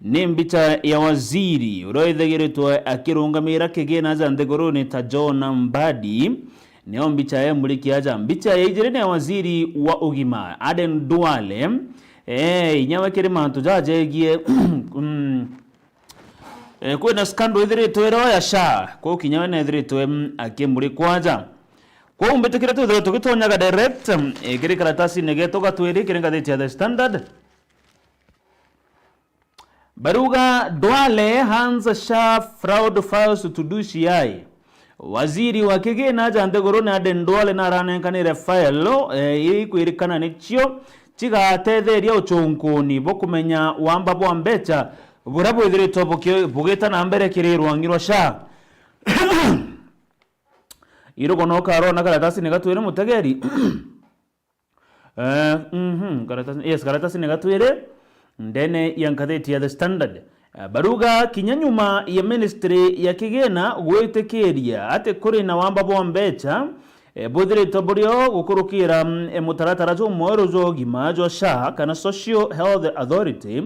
ni mbicha ya waziri uria withagiritwe akirungamira kigina aja nthiguruni ta John Mbadi. Nio mbicha ya emuriki aja. Mbicha ya ijiri ni ya waziri wa ugima, Aden Duale. Eh, inya we kiri mantu jajegie, mm, Eh, kwina scandal ithiritwe iro ya SHA, kwou kinya we nethiritwe, mm, akimurikwa aja. Kwou mbitikire twithirwe tugitonyaga direct, mm, eh, kiri karatasine getu ga twiri kiri ngathiti ya The Standard. Baruga Duale hands SHA fraud files to D C I. Waziri wa kigina aja nthiguruni Aden Duale naranenkanire file, eh, iria ikwirikana nicio cigatetheria ucunkuni bwa kumenya wamba bwa mbecha buria bwithiritwe buki-, bugita na mbere kiri rwang'i rwa SHA. Irugo no karona karatasine ga twiri mutegeri. Eh, mhm, karatasi, yes, karatasi ni ga twiri ndene ya ngathiti ya The Standard. Eh, baruga kinya nyuma ya ministry ya kigina gwitikiria ati kuri na wamba bwa mbecha, eh, buthiritwe burio gukurukira, mm, eh, mutaratara jumweru jwa ugima jwa SHA kana Social Health Authority.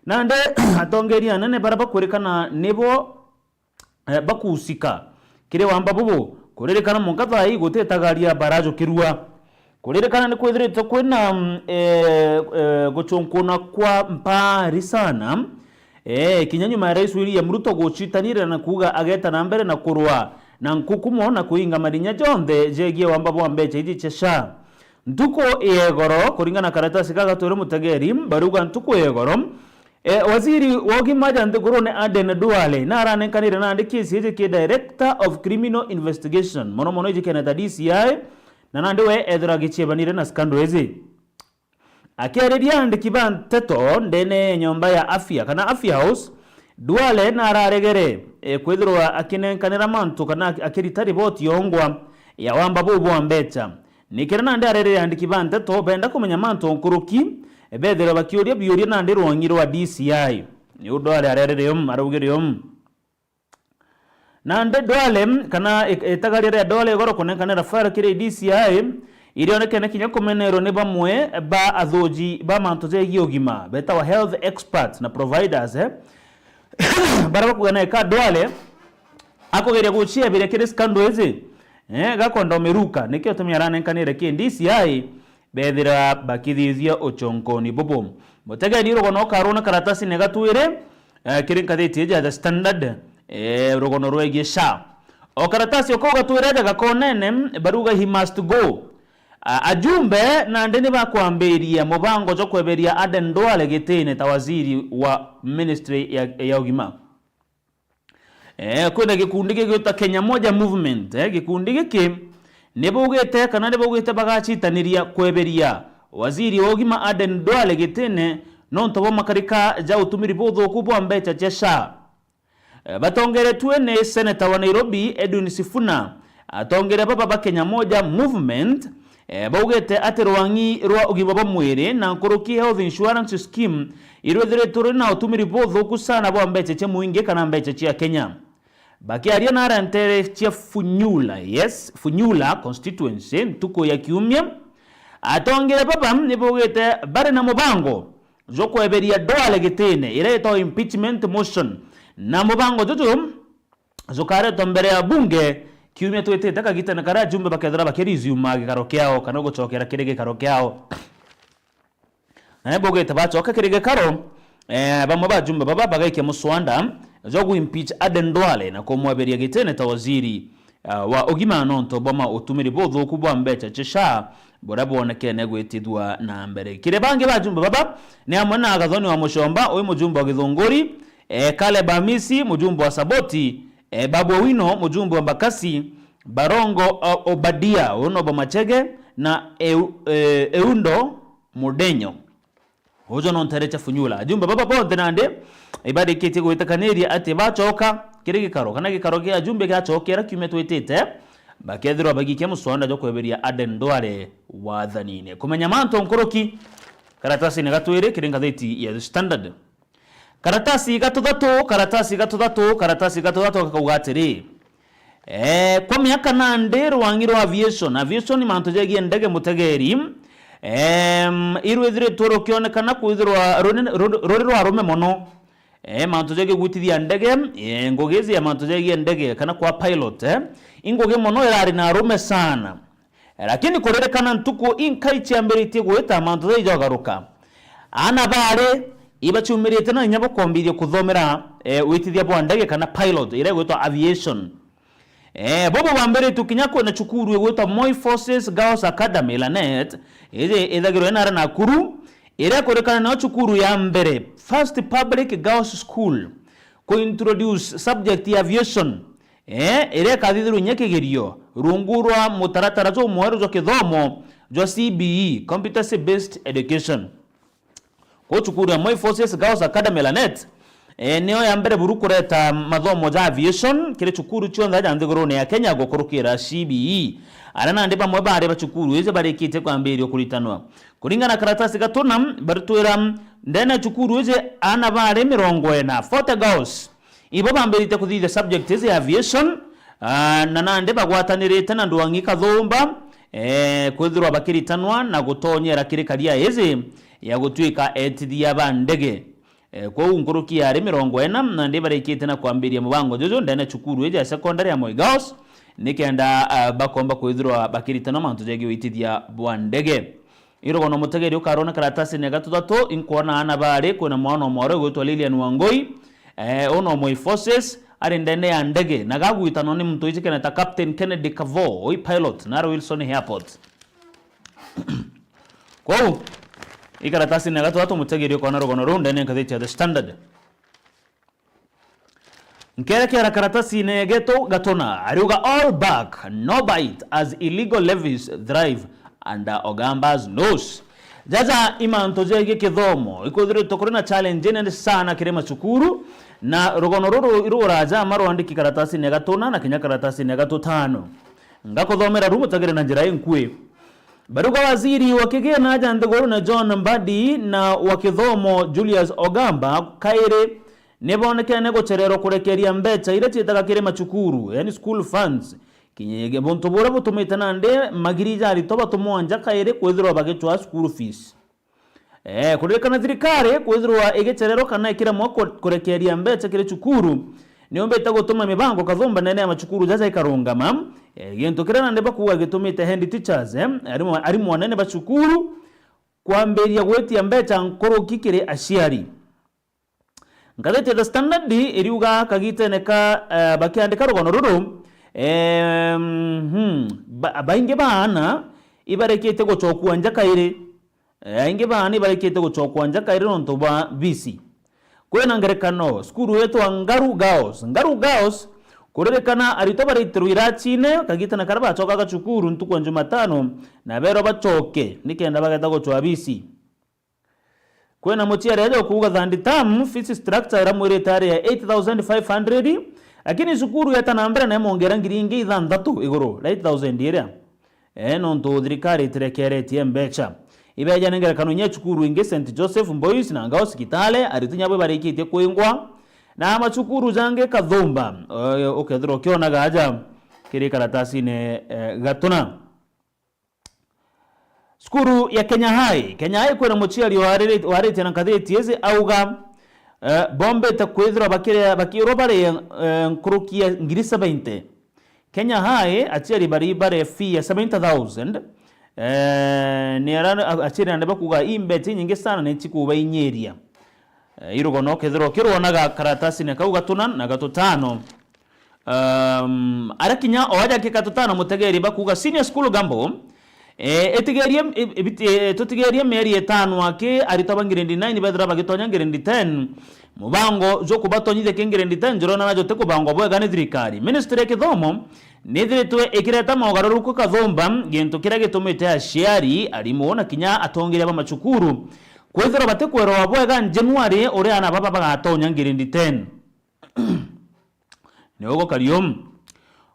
Nande atongeria anene baria bakwirikana nibo eh, bakuusika kiri wamba bubu, kuririkana mwanka thaa ii gutitagaria barajukirua. Kuririkana ni kwithiritwe kwina, mm, eh, eh, guchunkuna kwa mpari sana, eh, kinya nyuma ya Rais William Ruto gucitanira na kuuga ageta na mbere na kurwa na nkukumo na kuinga marinya jonthe jegie wamba bwa mbecha iji cia SHA. Ntuku ya igoro, kuringana na karatasi ka Gatwire Mutegeri, barauga ntuku ya igoro, eh, waziri wa ugima ja nthigurune Aden Duale naranenkanire nandi kesi iji ki Director of Criminal Investigation, mono mono iji kene ta D C I, na nandi we ethirwa agiciebanire na scandal iji. Akiariria andiki ba nteto ndene ya nyomba ya afya kana Afya House, Duale nararegere, eh, kwithirwa akinenkanira mantu kana ak-, akirita riboti yongwa ya wamba buu bwa mbecha. Nikira nandi arerire andiki ba nteto benda kumenya mantu nkuruki, bethirwa bakiuria biuria nandi rwangi rwa D C I. Niu Duale arerire um, araugire um. Nandi Duale, kana i-, itagaria ria Duale igoro kunenkanira file kiri D C I, irionekene kinya kumenerwa ni bamwe ba athuji ba mantu jegie ugima, betawa health experts na providers, eh? Baria bakuga na eka Duale akugeria gucieberia kiri scandal iji, eh, gakwenda umiruka, nikio gitumi aranenkanire ki D C I, bethira bakithithia uchonkoni bubu. Mutegeri rugono ukarwona karatasine gatwire, eh, kiri ngathiti iji ya The Standard, eh, rugono rwegie SHA. O karatasi o kau gatwire aja gakonene, baruga he must go. A-, ajumbe nandi ni bakwambiria mubango jwa kweberia Aden Duale gitine ta waziri wa ministry ya, ya ugima. Eh, kwina gikundi gigwitwa Kenya Moja Movement, eh, gikundi giki ni baugite kana ni baugite bagacitaniria kweberia waziri wa ugima Aden Duale gitine nontu bwa makarika ja utumiri buthuku bwa mbecha cia SHA. Eh, batongeretue ni seneta wa Nairobi Edwin Sifuna, atongeria baba ba Kenya Moja Movement, eh, baugite ati rwang'i rwa ugima bwa mwiri na nkuruki health insurance scheme irwithiritwe ruri na utumiri buthuku sana bwa mbecha cia muingi kana mbecha cia Kenya. Bakiaria na aria ntere cia Funyula, yes, Funyula constituency, ntuku ya Kiumia, atongeria baba ni baugite bari na mubango jwa kweberia Duale gitine iria itagwa impeachment motion, na mubango juju jukaretwa mbere ya bunge kiumia twitite kagitene karia ajumbe bakethira bakiresume gikaro kiao kana gucokera kiri gikaro kiao. Na ni baugite bacoka kiri gikaro, eh, bamwe ba ajumbe baba bagaikia muswanda jwa gu impeach Aden Duale na kumweberia gitine ta waziri, ah, wa ugima nontu bwa mautumiri buthuku bwa mbecha cia SHA buria bwonekene gwitithua na mbere. Kiri bangi ba ajumbe baba ni amwe na Gathoni wa Muchomba, ui mujumbe wa Githunguri, eh, Caleb Amisi, mujumbe wa Saboti, eh, Babu Owino, mujumbe wa Mbakasi, Barongo, o-, Obadia, uyu no bwa Machege, na Eu-, eh, Eundo Mudenyo. Uju no ntere cia Funyula. Ajumbe baba bonthe nandi ibarikitie gwitikaniria ati bacoka kiri gikaro, kana gikaro kia ajumbe giacokera kiumia twitite, bakethirwa bagikia muswanda jwa kweberia Aden Duale wathanine. Kumenya mantu nkuruki, karatasine gatwiri kiri ngathiti ya The Standard. Karatasi gatuthatu, karatasi gatuthatu, karatasi gatuthatu gakauga atiri, eh, kwa miaka nandi rwang'i rwa aviation, aviation ni mantu jegie ndege mutegeri, em, irwithiritwe rukionekana kwithirwa ruri, ruri, ruri rwa rume mono. Eh, mantu jegie gwitithia ndege, eh, ngugi iji ya mantu jegie ndege kana kwa pilot, eh, ingugi mono irari na arume sana. Lakini kuririkana ntuku inkai ciambiritie gwita mantu jai jogaruka. Ana bari ibaciumirite na inya bakwambiria kuthomera, eh, witithia bwa ndege kana pilot, iria igwitwa aviation. Eh, bobo bambiritie kinya kwina cukuru igwitwa Moi Forces Girls Academy, Lanet, iji ithagirwa inara Nakuru, iria kurikana nayo cukuru ya mbere, first public girls school, ku introduce subject ya aviation. Eh, iria ikathithirwa inya kigerio rungu rwa mutaratara jumweru jwa kithomo jwa C B E, Competency Based Education. Ku cukuru ya Moi Forces Girls Academy Lanet, eh, niyo ya mbere buru kureta mathomo ja aviation kiri cukuru cionthe ja nthigurune ya Kenya gukurukira C B E. Aria nandi bamwe bari ba cukuru iji barikitie kwambiria kuritanwa. Kuringana na karatasi gatuna, baritwira ndene ya cukuru iji ana bari mirongo ina, forty girls. Ibo bambirite kuthithia subject iji ya aviation, ah, na nandi bagwatanirite na ndwang'i kathumba, eh, kwithirwa bakiritanwa na gutonyera kiri career iji ya gutwika etithia ba ndege. Eh, kwou nkuruki yari mirongo ina, nandi barikite na kwambiria mubango juju ndene cukuru iji ya secondary ya Moi Girls, nikenda, ah, bakomba kwithirwa bakiritanwa mantu jegii witithia bwa ndege. Irogono mutegeri ukarona karatasini ya gatutatu, inkwona ana bari, kwina mwana omwaro ugwitwa Lilian Wangui, eh, uno mwi forces, ari ndene ya ndege, na gagwitanwa ni muntu wijikaneta Captain Kennedy Kavo, ui pilot, naro Wilson Airport. Kwou, ikaratasi na gatatu mutegeri ukona rugono ruu ndene nkathiti ya The Standard. Nkerekera karatasine getu gatuna, ariuga, "All back, no bite as illegal levies thrive under Ogamba's nose." Jaja imanto jegi kithomo, ikwithiritwe kuri na challenge nene sana kiri macukuru, na rugono ruru iruraja ama rwandiki karatasine gatuna na kinya karatasine gatutano. Ngakuthomera ru mutegere na njira inkui. Baruga waziri wa kigina ja nthiguru na John Mbadi na wa kithomo Julius Ogamba kairi nibonekene gucererwa kurekeria mbecha iria ciitaga kiri macukuru, yani school funds, kinyege buntu buria butumite nandi magiri ja aritwa batumwa nja kairi kwithirwa bagicwaa school fees. Eh, kuririkana thirikari kwithirwa igicererwa kana ikiremwa ku-, kurekeria mbecha kiri cukuru, niumbite gutuma mibango kathumba nene ya macukuru jaja ikarungama. Eh, gintu kiria nandi bakuuga gitumite head teachers, eh, arimu, arimu anene ba cukuru kwambiria gwitia mbecha nkuruki kiri aciari. Ngathiti ya The Standard iriuga kagitene ka, eh, bakiandika rugono ruru, em, hmm, ba-, baingi baana ibarikite gucokua nja kairi. Eh, aingi baana ibarikite gucokua nja kairi nontu bwa bisi. Kwina ngerekano, cukuru yetwa Ngaru Girls. Ngaru Girls, kuririkana aritwa baritirwe irachine, kagitene karia bacokaga cukuru ntuku ya Jumatano, na berwa bacoke, nikenda bageta gucwaa bisi. Kwina muciari aja ukuuga third term fees structure iria mwirite ari ya eight thousand five hundred, lakini cukuru yeta na mbere na imwongera ngiri ingi ithanthatu iguru ria eight thousand iria. Eh, nontu thirikari itirekeretie mbecha. Ibeja ni ngerekano inya cukuru ingi Saint Joseph Boys na Ngao Sikitale, aritwa inya bo ibarikitie kwingwa, na macukuru jangi kathumba, eh, ukethirwa ukionaga aja kiri karatasine, eh, gatuna. Cukuru ya Kenya High. Kenya High kwina muciari wariri-, waritie na nkathiti iji auga, eh, bombite kwithirwa bakiri-, bakiirwa bari, eh, nkuruki ya ngiri seventy. Kenya High aciari bari bare fee ya seventy thousand. Eh, ni ara-, a-, aciari nandi bakuuga, "Ii mbecha inyingi sana, ni chikubainyiria." Eh, irugono kethirwa ukirwonaga karatasine kau gatuna na gatutano. Um, ara kinya o aja ki gatutano mutegeri bakuuga senior school gamble. Eh, itigerie, i-, ibiti-, eh, tutigerie mieri itano aki aritwa ba grade nine bethira bagitonya grade ten. Mubango jwa kubatonyithia ki grade ten jurona najo ti kubangwa bwega ni thirikari. Ministry ya kithomo nithiritwe ikireta mogaruruku kathumba, gintu kiria gitumite aciari, arimu na kinya atongeria ba macukuru kwithirwa batikwerwa bwega January uria ana baba bagatonya grade ten. Ni ugukaria uu.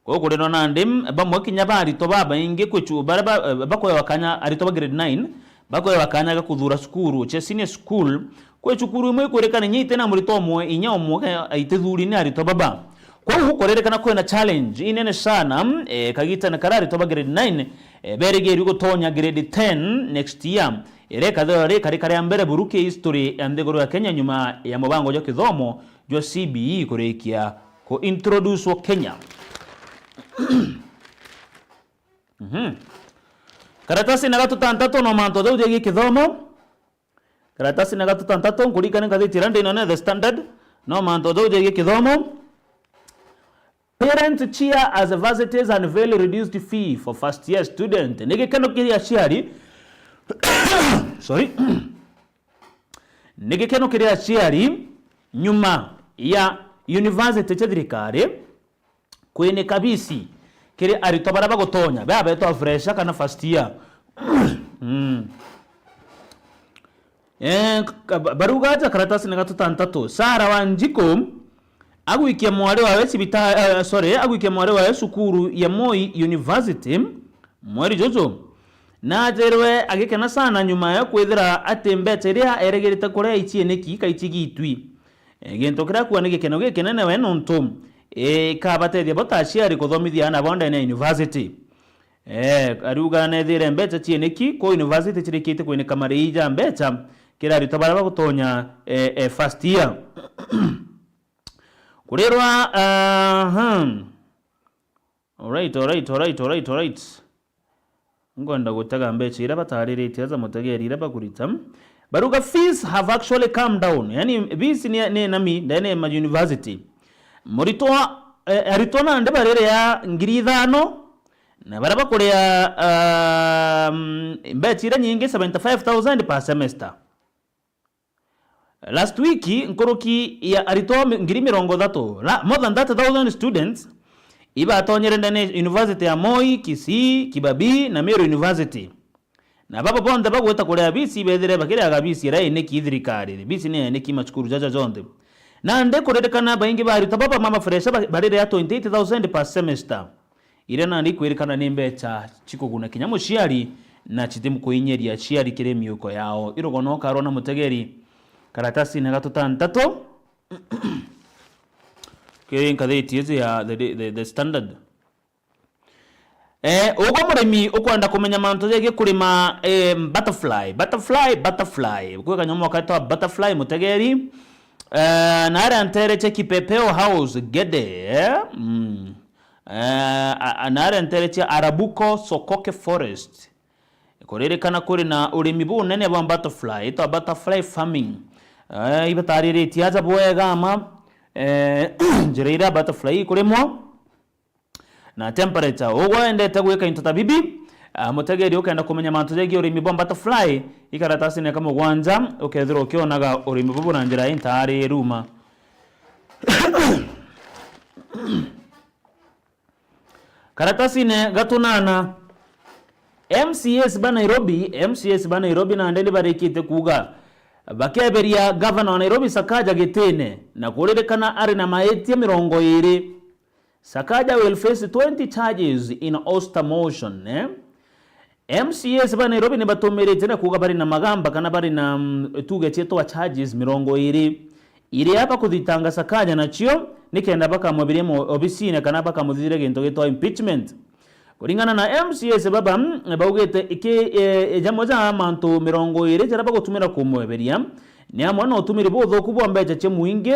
Kwou kuri no nandi bamwe kinya ba aritwa babaingi kwi cu-, baria ba-, bakwewa kanya, aritwa ba grade nine, bakwewa kanya ga kuthuura cukuru cia senior school. Kwi cukuru imwe ikwirikana inya iti na muritwa umwe, inya umwe aitithuri ni aritwa baba. Kwou kuririkana kwina challenge inene sana, eh, kagitene karia aritwa ba grade nine, eh, berigirue gutonya grade ten next year, iria ikathirwa ri ikarika ria mbere buru ki history ya nthiguru ya Kenya nyuma ya mubango jwa kithomo jwa C B E kurikia ku introducwo Kenya. Mhm. Karatasi na gatutantatu no mantu jau jegie kithomo. Karatasi na gatutantatu, nkuririkane ngathiti iria ndinone The Standard, no mantu jau jegie kithomo. Parents cheer as varsity unveil reduced fee for first year student. Ni gikeno kiri aciari. Sorry. Ni gikeno kiri aciari nyuma ya university cia thirikari kwinika bisi kiri aritwa baria bagutonya, bea betwa fresher kana first year. Mm. Eh, ka-, ba-, baruga aja karatasi na gatutantatu. Sarah Wanjiku agwikia mwari wawe cibita-, eh, sorry, agwikia mwari wawe cukuru ya Moi University mweri juju. Na athirwe agikena sana nyuma ya kwithira ati mbecha iria eregirite kuria icieneki kaicigitwi. Eh, gintu kiria akuuga ni gikeno gikinene we nontu, eh, ikabatethia bo ta aciari kuthomithia aana bao ndene ya university. Eh, ariuga nethire mbecha cieneki ku university cirikite kwinika marii ja mbecha kiri aritwa baria bagutonya, eh, eh, first year. Kurirwa, aha. Alright, alright, alright, alright, alright. Nkwenda gutega mbeca iria batariritie aja mutegeri iria bakurita. Baruga fees have actually come down. Yani fees ni, ni nami ndene ya ma university. Muritwa, eh, aritwa nandi bariria ngiri ithano, na baria bakuria, um, mbeca iria nyingi seventy five thousand per semester. Last week, nkuruki ya aritwa mi-, ngiri mirongo ithatu, la-, more than thirty thousand students, ibatonyere ndene ya University ya Moi, Kisii, Kibabii na Meru University. Na baba bonthe bagwita kuria fees ibethire bakiriaga fees iria iniki thirikari, fees ni iniki macukuru jaja jonthe. Nandi kuririkana baingi ba aritwa baba mama fresha ba-, bariria twenty eight thousand per semester. Iria nandi ikwirikana ni mbeca cikuguna kinya muciari na citimukuinyiria aciari kiri miuko yao. Irogono karwa na mutegeri karatasine ga tutantatu kiri ngathiti iji ya the, the, the Standard. Eh, ugwe murimi ukwenda kumenya mantu jegie kurima, eh, butterfly, butterfly, butterfly. Kwi kanyamu gaketwa butterfly, mutegeri. Eh, na aria ntere cia Kipepeo House, Gede, eh? Mm. Eh, a-, a-, na aria ntere cia Arabuko, Sokoke Forest. Kuririkana kuri na urimi bunene bwa butterfly, itwa butterfly farming. Eh, ibatariritie aja bwega ama, eh, njira iria butterfly ikurimwa. Na temperature. Ugwe wendete gwika into ta bibi, ah, mutegeri ukenda kumenya mantu jegie urimi bwa butterfly, ikaratasine ka mugwanja, ukethirwa ukionaga urimi bubu na njira intaari iruma. Karatasine ga tunana, M C As ba Nairobi, M C As ba Nairobi nandi ni barikite kuuga bakeberia gavana wa Nairobi Sakaja gitine, na kuririkana ari na maitia mirongo iri. Sakaja will face twenty charges in Oyster motion, eh? M C As ba Nairobi ni batumiritie na kuuga bari na magamba kana bari na, mm, tuge cietwa charges mirongo iri, iria bakuthitanga Sakaja nacio, nikenda bakamweberia mo-, obisine kana bakamuthithire gintu gitwa impeachment. Kuringana na M C As baba, mm, baugite iki, eh, jamwe ja mantu mirongo iri jaria bagutumira kumweberia ni amwe na utumiri buthuku bwa mbeca cia muingi,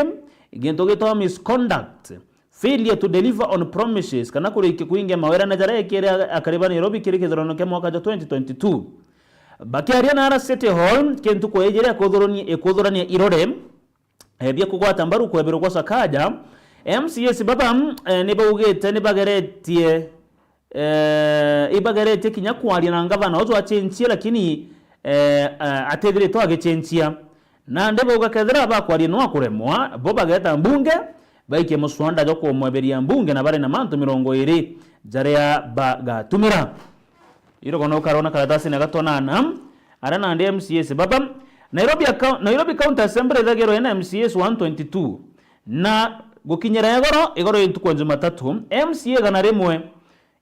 gintu gitwa misconduct, failure to deliver on promises, kana kurikia kuingia mawirane jaria ekire akari ba Nairobi kiri kithurano kia mwaka ja twenty twenty-two. Bakiaria nara City Hall, ki ntuku iji iria ikuthurania, ikuthurania irore, eh, bia kugwata mbaru kweberwa gwa Sakaja, M C As baba, eh, ni baugite ni bageretie, eh, ibageretie kinya kwaria na ngavana uju achenchie, lakini, eh, eh, atithiritwe agichenchia. Nandi bauga kethira bakwaria no akuremwa, bo bageta mbunge, baikie muswanda jwa kumweberia mbunge na bari na mantu mirongo iri jaria bagatumira. Irogono karona karatasine ga tunana, aria nandi M C As baba. Nairobi account-, Nairobi County Assembly ithagirwa ina M C As one twenty-two. Na gukinyira igoro, igoro ya ntuku ya Jumatatu, M C A igana rimwe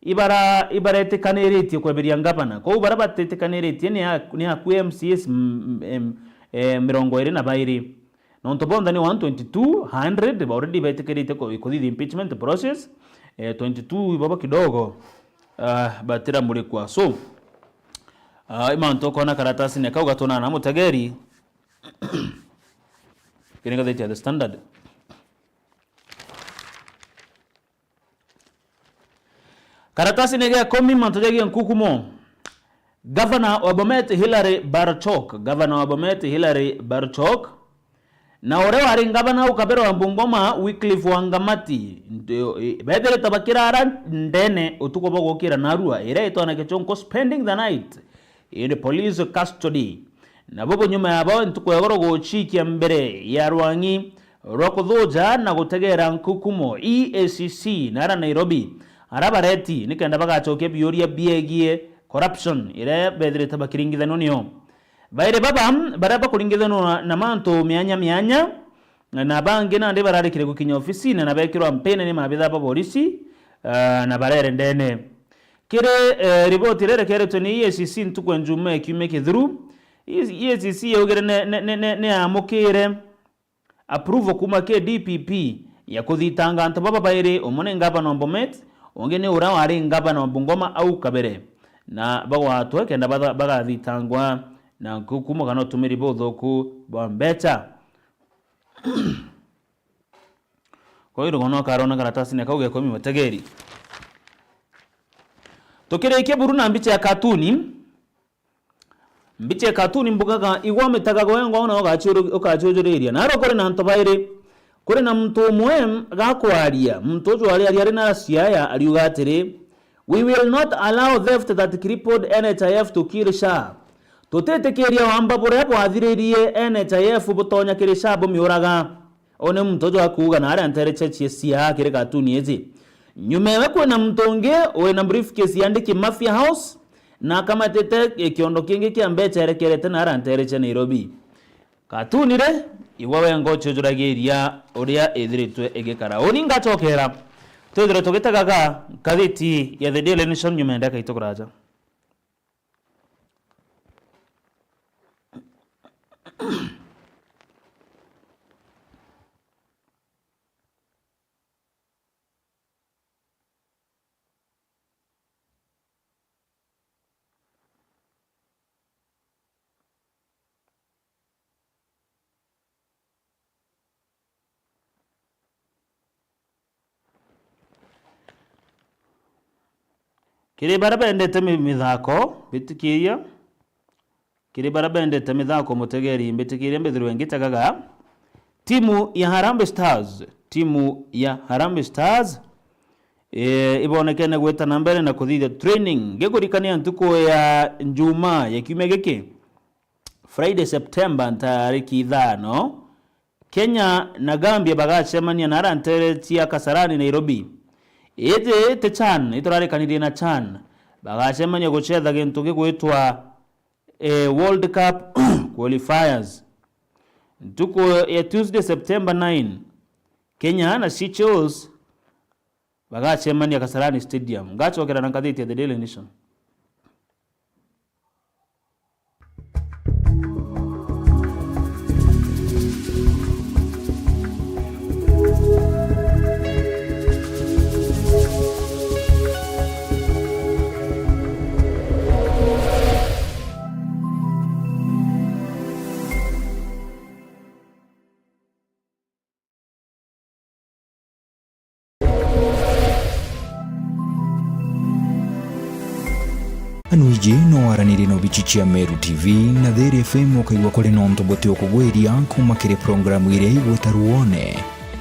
ibara-, ibaretikaniritie kweberia ngavana. Kou baria batitikaniritie ni a-, ni akui M C As m-, m-, em, eh, mirongo iri na bairi. Nontu bonthe ni one twenty-two, hundred, ba already betikirite ku-, kuthithia impeachment process. Eh, twenty-two ibaba kidogo, ah, batiramurikwa. So, ah, i mantu ukona karatasine kau gatunana mutegeri. Kiri ngathiti ya The Standard. Karatasine ga ikumi, mantu jagie nkukumo. Gavana wa Bomet Hilary Barchok, gavana wa Bomet Hilary Barchok, na uria wari ngavana au kabere wa Bungoma Wycliffe Wangamati, ndio, i-, bethirite bakirara ndene utuku bwa gukira narua, iria itwa na Kichonko spending the night in police custody. Nabo bunyuma yabo ntuku ya igoro guchikia mbere ya rwang'i rwa kuthuja na gutegera nkukumo E A C C nara Nairobi, ara bareti nikenda bagacokia biuria biegie corruption iria bethirite bakiringithanua nio. Bairi baba baria bakuringithanua na, na mantu mianya mianya, na bangi nandi bararikire gukinya ofisine na bekirwa mpine ni maabitha ba borisi, ah, na barere ndene. Kiri, eh, riboti iria irekeretwe ni E A C C ntuku ya Njumaa kiumia kithiru, E A C C yaugire ne, ne, ne, ne, ni yaamukire approval kuuma ki D P P ya kuthitanga antu baba bairi, umwe ni ngavana wa Bomet, ungi ni uria wari ngavana wa Bungoma au kabere, na bagwatwe kenda batha-, bagathitangwa na nkukumo kana utumiri buthuku bwa mbeca. Kwa hiyo, rugano karona karatasine kau ga ikumi mutegeri. Tukirikia buru na mbicha ya katuni. Mbicha ya katuni mbugaga, igwa mitagago yengwa una ugaciuru-, ukaciujuriria. Naro kuri na antu bairi. Kuri na muntu umwe gakwaria. Muntu uju ariaria ari na Siaya, ariuga atiri, "We will not allow theft that crippled N H I F to kill SHA." Tutitikiria wamba buria bwathiririe N H I F butonya kiri SHA bumiuraga. Uu ni muntu uju akuuga na aria ntereche cia Siaya kiri katuni iji. Nyuma ewe kwina muntu ungi wina briefcase yandiki Mafia House na akamatite kiondo kingi kia mbecha erekerete na aria ntereche Nairobi. Katuni ri, igwa wenga uciujuragiria uria ithiritwe igikara. Uni ngacokera, twithirwe tugitegaga ngathiti ya The Daily Nation nyuma ya ndagika itu kuraja. Kiri baria bendete mi-, mithako, mbitikiria. Kiri baria bendete mithako, mutegeri, mbitikiria mbithirwe ngitegaga. Timu ya Harambee Stars, timu ya Harambee Stars, eh, ibonekene gwita na mbere na kuthithia training. Ngikurikania ntuku ya Njumaa ya kiumia giki, Friday, September, ntariki ithano, Kenya na Gambia bagacemania na aria ntere cia Kasarani, Nairobi. Iji ti CHAN, iturarikanirie na CHAN. Bagacemania gucetha gintu gigwitwa, eh, World Cup qualifiers. Ntuku ya Tuesday, September nine, Kenya na Seychelles bagacemania Kasarani Stadium. Ngacokera na ngathiti ya The Daily Nation. Anu iji no waranirie na obichi cia Meru T V na Thiri F M, ukaigua kuri na untu buti ukugwiria kuuma kiri programu iria igwita Ruone.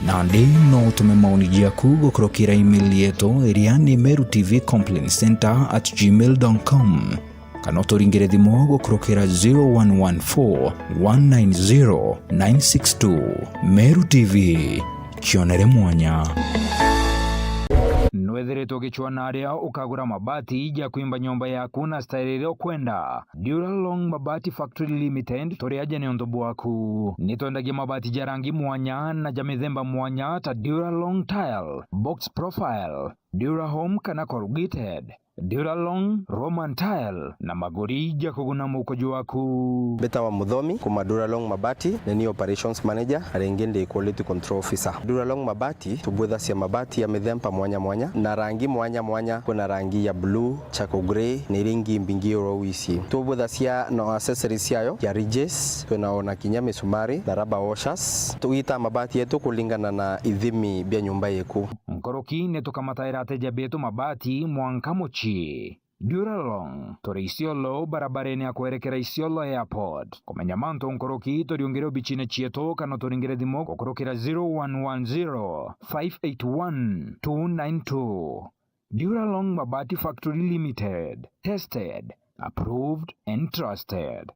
Nandi no utume maoni jaku gukurukira email yetu iria ni meru T V complaint center at gmail dot com. Kana uturingire thimu gukurukira zero one one four, one nine zero, nine six two. Meru T V, kionere mwanya. Nwethiritwe ugicwaa na aria ukagura mabati ja kwimba nyomba yaku na style iria ukwenda? Duralong Mabati Factory Limited turi aja niuntu bwaku. Nitwendagia mabati ja rangi mwanya na ja mithemba mwanya ta Duralong Tile, Box Profile, Durahome kana Corrugated. Duralong, Roman Tile na maguri ja kuguna mukojo waku. Mbitawa Muthomi, kuma Duralong Mabati, ni ni Operations Manager, na ringi ndi Quality Control Officer. Duralong Mabati, tubwithacia mabati ya mithemba mwanya mwanya, na rangi mwanya mwanya. Kwina rangi ya blue, charcoal grey, na iria ingi mbingi oro wici. Tubwithacia na accessories ciayo, ya ridges, twina ona kinya misumari, na rubber washers. Tugitaa mabati yetu kulingana na ithimi bia nyumba yeku. Nkuruki ni tukamataira ateja betu mabati mwanka mucii. Duralong, turi Isiolo, barabarene ya kwerekera Isiolo Airport. Kumenya mantu nkuruki, turiungire obichine cietu kana turingire thimu gukurukira zero one one zero, five eight one, two nine two. Duralong Mabati Factory Limited. Tested, approved and trusted.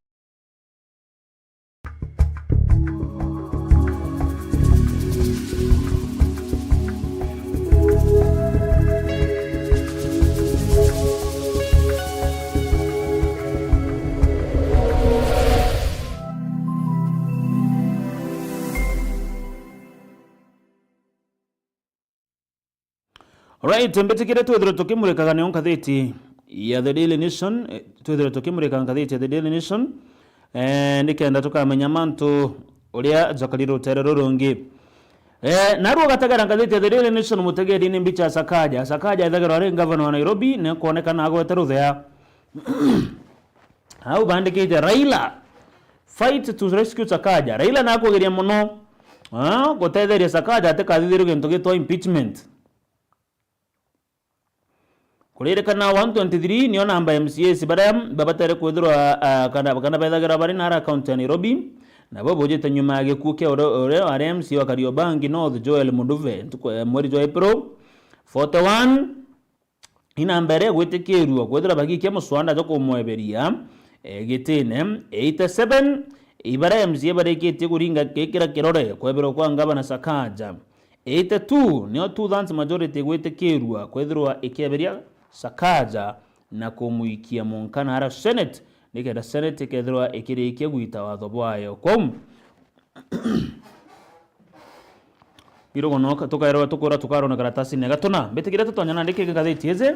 Alright, mbitikire twithirwe tukimurikaga niyo ngathiti ya The Daily Nation, eh, twithirwe tukimurikaga ngathiti ya The Daily Nation, eh, nikenda tukamenya mantu uria jakari rutere rurungi. Eh, narua ugategera ngathiti ya The Daily Nation, mutegeri ni mbicha ya Sakaja. Sakaja ethagirwa ari ngavana wa Nairobi, ni kwonekana agwete ruthea. Au bandikite, "Raila, fight to rescue Sakaja." Raila nakugeria mono, ah, gutetheria Sakaja atikathithirwe gintu gitwa impeachment. Kuririkana one twenty-three nio namba ya M C As baria babatere kwithirwa, ah, kana, kana bethagira bari nara kaunti ya Nairobi, nabo bujite nyuma ya gikuu kia uria, uria wari M C A wa Kariobangi North, Joel Muduve, ntuku, eh, mweri jwa April. Forty-one, i namba iria igwitikirua kwithirwa bagikia muswanda jwa kumweberia, eh, gitine. Eighty-seven, i baria M C A barikitie kuringa, gikira kirore kweberwa kwa ngavana Sakaja. Eighty-two, nio two thirds majority igwitikirua kwithirwa ikieberia Sakaja na kumwikia mwanka nara Senate, nikenda Senate ikethirwa ikirikia gwita watho bwayo. Kwou, irugono ka-, tukaerwa tukura tukarona karatasine gatuna. Mbitikire tutonya nandi kiri ngathiti iji.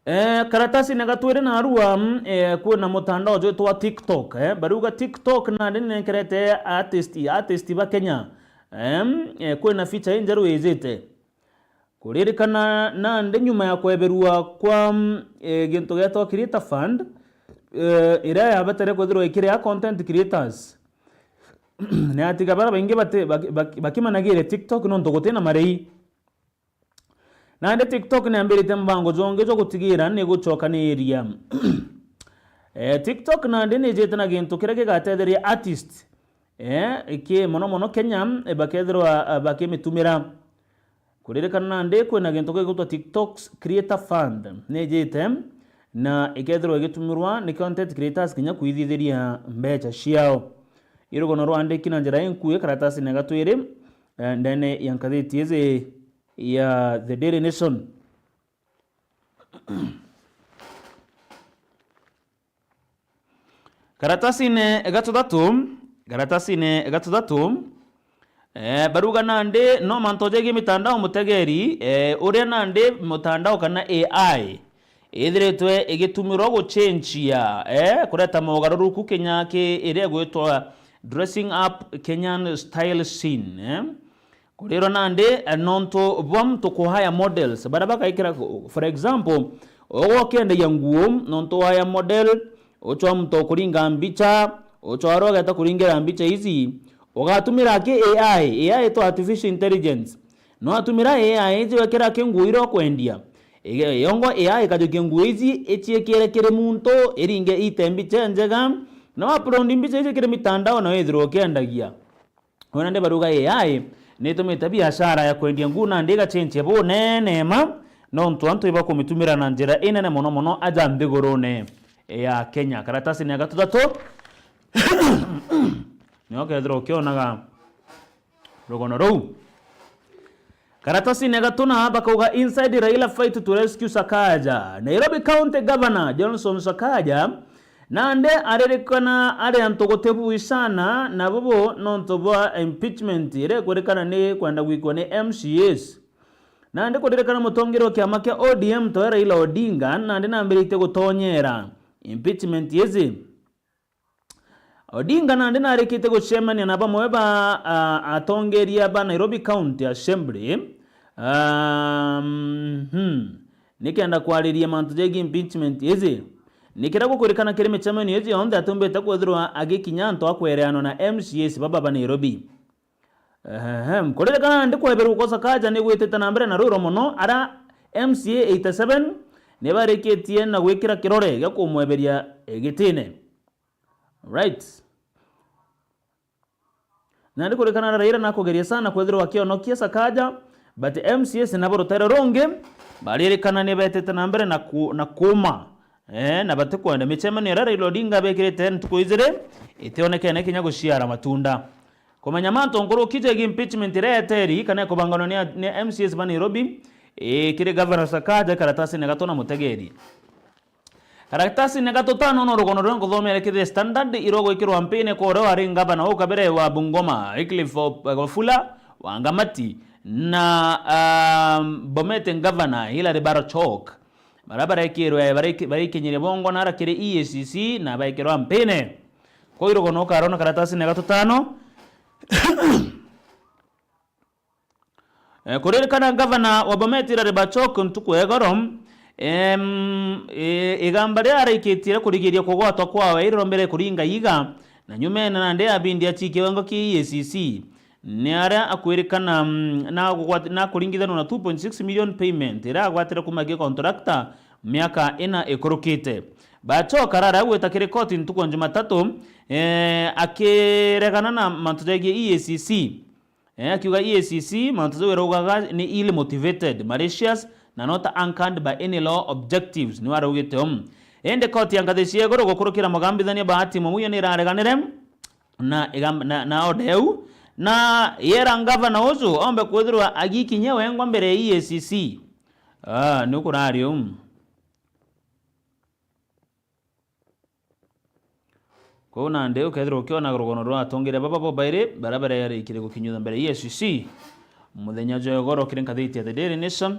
Eh, karatasine gatwiri narua, mm, eh, kwina mutandao jwitwa TikTok, eh. Bariuga TikTok nandi ninenkerete artist, artist ba Kenya, em, eh, kwina feature injeru ijite. Kuririkana nandi nyuma ya kweberua kwa, mm, eh, gintu getwa Creator Fund, eh, iria yabatere kwithirwa ikiria content creators, ni atiga bara baingi bati-, baki-, baki-, bakimanagire TikTok nontu gutina marei. Nandi TikTok niambirite mbango jongi jwa gutigira nigucokaniria. Eh, TikTok nandi nijite na gintu kiria gigatetheria artist, eh, ki mono mono Kenya, eh, bakethirwa, ah, bakimitumira. Kuririkana nandi kwina gintu gigwitwa TikTok's Creator Fund nijite na ikethirwa igitumirwa ni content creators kinya kwithithiria mbeca ciao. Irugono rwandiki na njira inkui karatasine gatwiri, eh, ndene ya ngathiti iji ya The Daily Nation. Karatasine gatuthatu, karatasine gatuthatu, eh, baruga nandi no mantu jegie mitandao mutegeri, eh, uria nandi mutandao kana A I ithiritwe igitumirwa gucenjia, eh, kureta mogaruruku kinya ki iria igwitwa dressing up Kenyan style scene, eh. Kurirwa nandi, eh, nontu bwa muntu ku hire models, baria bagaikira, for example, ugwe ukiendagia nguo, nontu wa hire model, uchwa muntu ukuringa mbicha, uchwa uria ugeta kuringira mbicha ici, ugatumira ki A I, A I to artificial intelligence. No atumira A I iji wekira ki nguo iria ukwendia. Ige-, yongo A I ikajukia nguo ici, iciikire kiri muntu, iringe ite mbicha njega, no upload mbicha ici kiri mitandao na withirwa ukiendagia. Wona ndi baruga A I nitumite biashara ya kwendia nguo nandi igacenjia bunene ma, nontu antu ibakumitumira na njira inene mono mono aja nthigurune ya Kenya. Karatasine ya gatuthatu, nio ukethirwa ukionaga rugono ruu. Karatasine ya gatuna bakauga, inside Raila fight to rescue Sakaja. Nairobi County Governor Johnson Sakaja nandi aririkana ari antu gutibuicana na bubu nontu bwa impeachment iria ikwirikana ni kwenda gwikwa ni M C As. Nandi kuririkana mutongeria wa kiama kia O D M towe Raila Odinga nandi nambiritie gutonyera impeachment ici. Odinga nandi narikitie gucemania na bamwe ba, a, atongeria ba Nairobi County Assembly, um, hmm, nikenda kwariria mantu jegie impeachment iji. Ni kiria gukwirikana kiri micemanio iji yonthe atumbite kwithirwa agikinya antu a kwereanwa na M C As baba ba Nairobi. Ehem, kuririkana nandi kweberwa kwa Sakaja ni gwitite na mbere na rwiro mono, ara M C A eighty-seven ni barikitie na gwikira kirore gia kumweberia gitine. Right. Nandi kurikana Raila nakugeria sana kwithirwa akionokia Sakaja, but M C As nabo rutere rungi baririkana ni betite na mbere na ku-, na kuuma. Eh, na batikwenda micemanio iria Raila Odinga abekirite ntuku ijiri itionekene kinya guciara matunda. Kumenya mantu nkuruki jegie impeachment iria yeteri kana ikubanganwa ni, ni M C As ba Nairobi, eh, kiri Governor Sakaja karatasine gatuna mutegeri. Karatasine ga tutano no rugono ruria nkuthomere ki The Standard, irogwikirwa mpine kwa uria wari ngavana wa kabere wa Bungoma, Wycliffe Wafula Wangamati, na, um, Bomet Governor Hilary Barachok, baria barekirwe, bariki-, barikinyirie bongo nara kiri E A C C na baikirwa mpine. Kwa irugono ukarona karatasine ga tutano. Eh, kuririkana ngavana wa Bomet Hilary Barachok ntuku ya igoro, em, i-, igamba riria araikitie ria kurigiria kugwatwa kwawe irirombere kuringa iga, na nyumene nandi abindi acikie wengo ki E A C C. ni aria akwirikana, mm, na kugwat-, na kuringithanwa na two point six million payment iria agwatire kuma ki contractor miaka ina ikurukite. Bacho Karara agwita kiri koti ntuku ya Jumatatu, eh, akiregana na mantu jegie E A C C. Eh, akiuga E A C C, mantu jau iraugaga ni ill motivated, malicious, na not anchored by any law objectives, niwe araugite uu. Indi koti ya ngathi cia iguru gukurukira mugambithania Bahati Mwamuye ni irareganire na, igam-, na, na order iu, na yera ngavana uju ombe kwithirwa agikinyia wengwa mbere ya E A C C. Ah, ni kurari uu. Kwou nandi ukethirwa ukiona rugono rwa atongeria baba bobairi baria bararikire gukinyithua mbere ya E A C C muthenya jwa igoro kiri ngathiti ya The Daily Nation,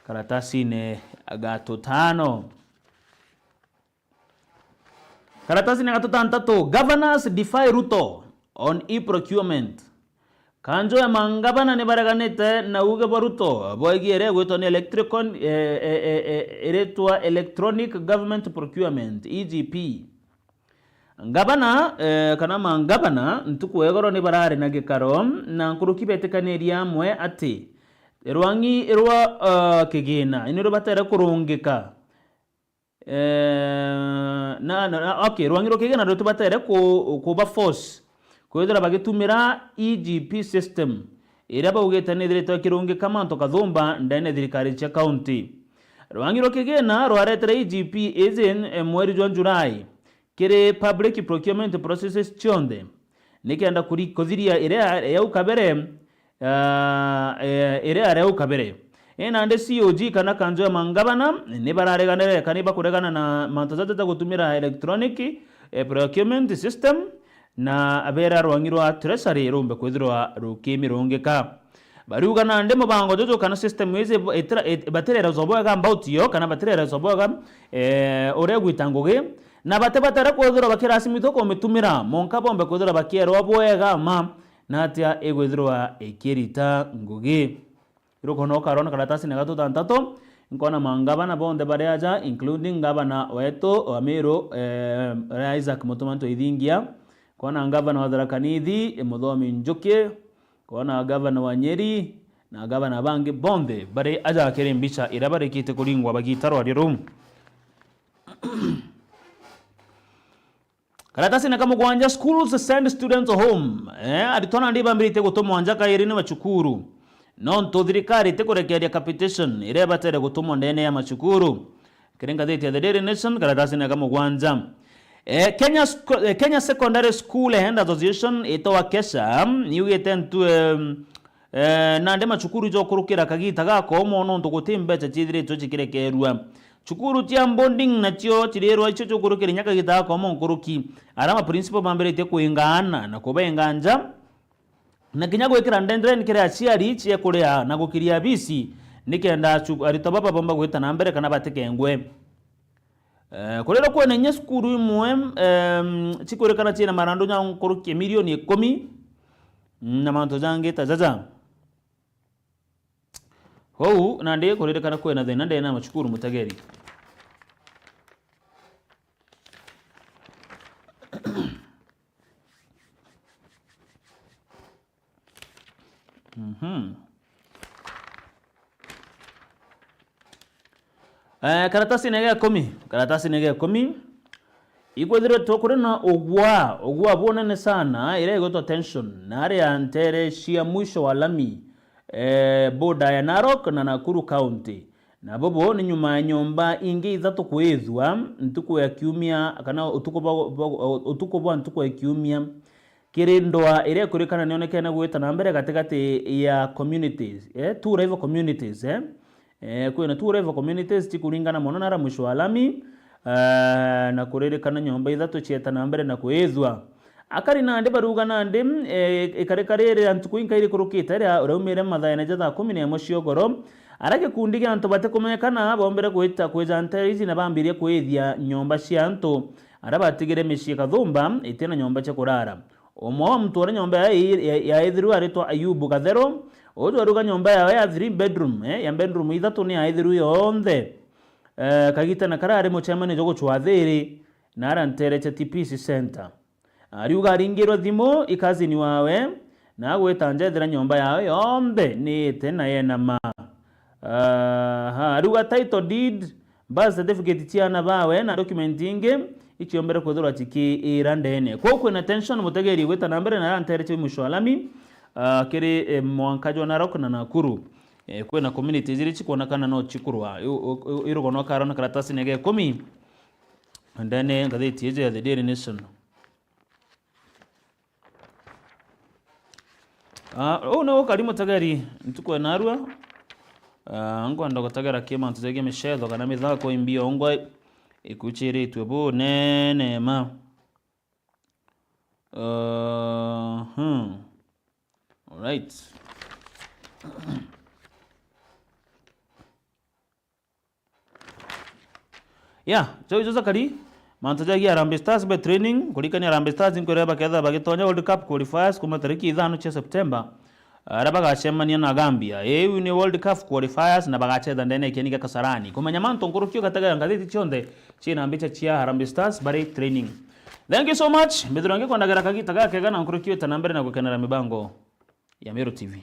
karatasine ga tutano. Karatasine ga tutantatu, Governors defy Ruto on e-procurement. Kanjo ya mangavana ni bareganite na uuge bwa Ruto bwegie iria igwitwa ni electrical, eh, eh, eh, eh, iritwa Electronic Government Procurement, E G P. Ngavana, eh, kana mangavana ntuku ya igoro ni barari na gikaro na nkuruki betikaniria amwe ati rwang'i rwa, eh, kigina ni rubatere kurungika. Eh, na, na, na, okay, rwang'i rwa kigina rutibatere ku-, kuba force kwithira bagitumira E G P system iria baugite ni ithiritwe ikirungika mantu kathumba ndene ya thirikari cia kaunti. Rwang'i rwa kigina rwaretere E G P iji, eh, mweri jwa Julai kiri public procurement processes cionthe, nikenda kuri-, kuthiria iria yau kabere, ah, eh, iria yari au kabere. Ii nandi C O G kana kanjo ya mangavana ni barareganire kana ni bakuregana na mantu jaja ja gutumira electronic, eh, procurement system, na abera rwang'i rwa treasury rumbe kwithirwa rukimirungika. Bariuga nandi mubango juju kana system iji itira-, it-, batirerezwa bwega about yo, kana batirerezwa bwega, eh, uria igwita ngugi, na batibatere kwithirwa bakirasimitwa kumitumira, monka bombe kwithirwa bakierwa bwega ma na atia igwithirwa ikirita ngugi. Irukona ukarona karatasine ga tutantatu, nkona mangavana bonthe bari aja, including ngavana wetu wa Meru, eh, Isaac Mutuma Ntwithingia, kona ngavana wa Tharaka Nithi, Muthomi Njuki, kona ngavana wa Nyeri, na ngavana bangi bonthe bari aja kiri mbicha iria barikite kuringwa bagitarwa rio ruu. Karatasine ka mugwanja, schools send students home. Eh, aritwa nandi bambiritie gutumwa nja kairi ni macukuru. Nontu thirikari itikurekeria capitation iria ibatere gutumwa ndene ya macukuru. Kiri ngathiti ya The Daily Nation, karatasine ka mugwanja. Eh, Kenya Sco-, eh, Kenya Secondary School End Association itawa KESHA, niugite ntu, em, eh, nandi macukuru ijokurukira kagita gakomo nontu guti mbecha ciithiritwe cikirekerua. Cukuru cia boarding nacio cirirwa icio ciukurukira inya kagita gakomo nkuruki. Ara ma principal bambiritie kwinga aana na kubenga nja, na kinya gwikira deadline kiri aciari cia kuria na gukiria bisi, nikenda cu-, aritwa baba bomba gwita na mbere kana batikengwe. Eh, kurirwa kwina inya cukuru imwe, em, cikwirikana ciina marandu ja nkuruki ya milioni ikumi, mm, na mantu jangi ta jaja. Kwou nandi kuririkana kwina thina ndene ya macukuru mutegeri. Mhm. Eh, karatasine ga ikumi, karatasine ga ikumi, ikwithiritwe kuri na ugwa, ugwa bunene sana, iria igwitwa tension, na aria ntere cia mwisho wa lami, eh, border ya Narok na Nakuru County. Na bubu ni nyuma ya nyomba ingi ithatu kwithua ntuku ya kiumia, kana utuku bwa, bwa, utuku bwa ntuku ya kiumia, kiri ndwa iria ikurikana nionekene gwita na mbere gatigati ya communities, eh, two rival communities, eh. Eh, kwina two rival communities cikuringana mono na ara mwisho wa lami, eh, na kuririkana nyomba ithatu cieta na mbere na kwithua. Akari nandi baruga nandi, eh, ikarika riri ria ntuku inkairi kurukite ria uraumire mathaene ja thaa kumi na imwe cia ugoro, ara gikundi gia antu batikumekana bombire gwita kwija ntere iji na bambirie kwithia nyomba cia antu ara batigire micii kathumba itina nyomba cia kurara. Umwe wa muntu uria nyomba yae ya-, yaithirwe aritwa Ayubu Gathero, uju aruga nyomba yawe ya three bedroom, eh, ya bedroom ithatu ni yaithirwe yonthe, eh, kagitene karia ari mucemanio jwa gucwa thiri na ara ntere cia T P C Center. Ariuga aringirwe thimu i cousin wawe, na agwita nja ethira nyomba yawe yonthe niite na yena ma. Aha, riu a title deed, birth certificate cia ana bawe na document ingi iciombere kwithirwa cikiira ndene. Kwou kwina tension, mutegeri gwita na mbere na arantereche mwisho wa lami, ah, kiri, eh, mwanka jwa Narok na Nakuru. Eh, kwina communities iri cikwonekana no cikurwa. I-, u-, u-, irugonwa karona karatasine ga ikumi ndene ngathiti iji ya The Daily Nation. Ah, uu ni ukari mutegeri ntuku ya narua. Ah, nkwenda gutegera ki mantu jegie micetho kana mithako imbi yongwa ikuchiritue bunene ma. Uh, hmm. Alright. Yeah, jo ijo jakari, mantu jagia Harambee Stars be training, kurikania Harambee Stars nkwira baketha bagitonya World Cup qualifiers kuma tariki ithano cia September, aria bagacemania na Gambia. Iu ni World Cup qualifiers na bagachetha ndene ya kieni gia Kasarani. Kumenya mantu nkuruki ugategera ngathiti cionthe ciina mbicha cia Harambee Stars bari training. Thank you so much. Mbithirwa ngikwendagera kagita gakega na nkuruki wita na mbere na gukenera mibango ya Meru T V.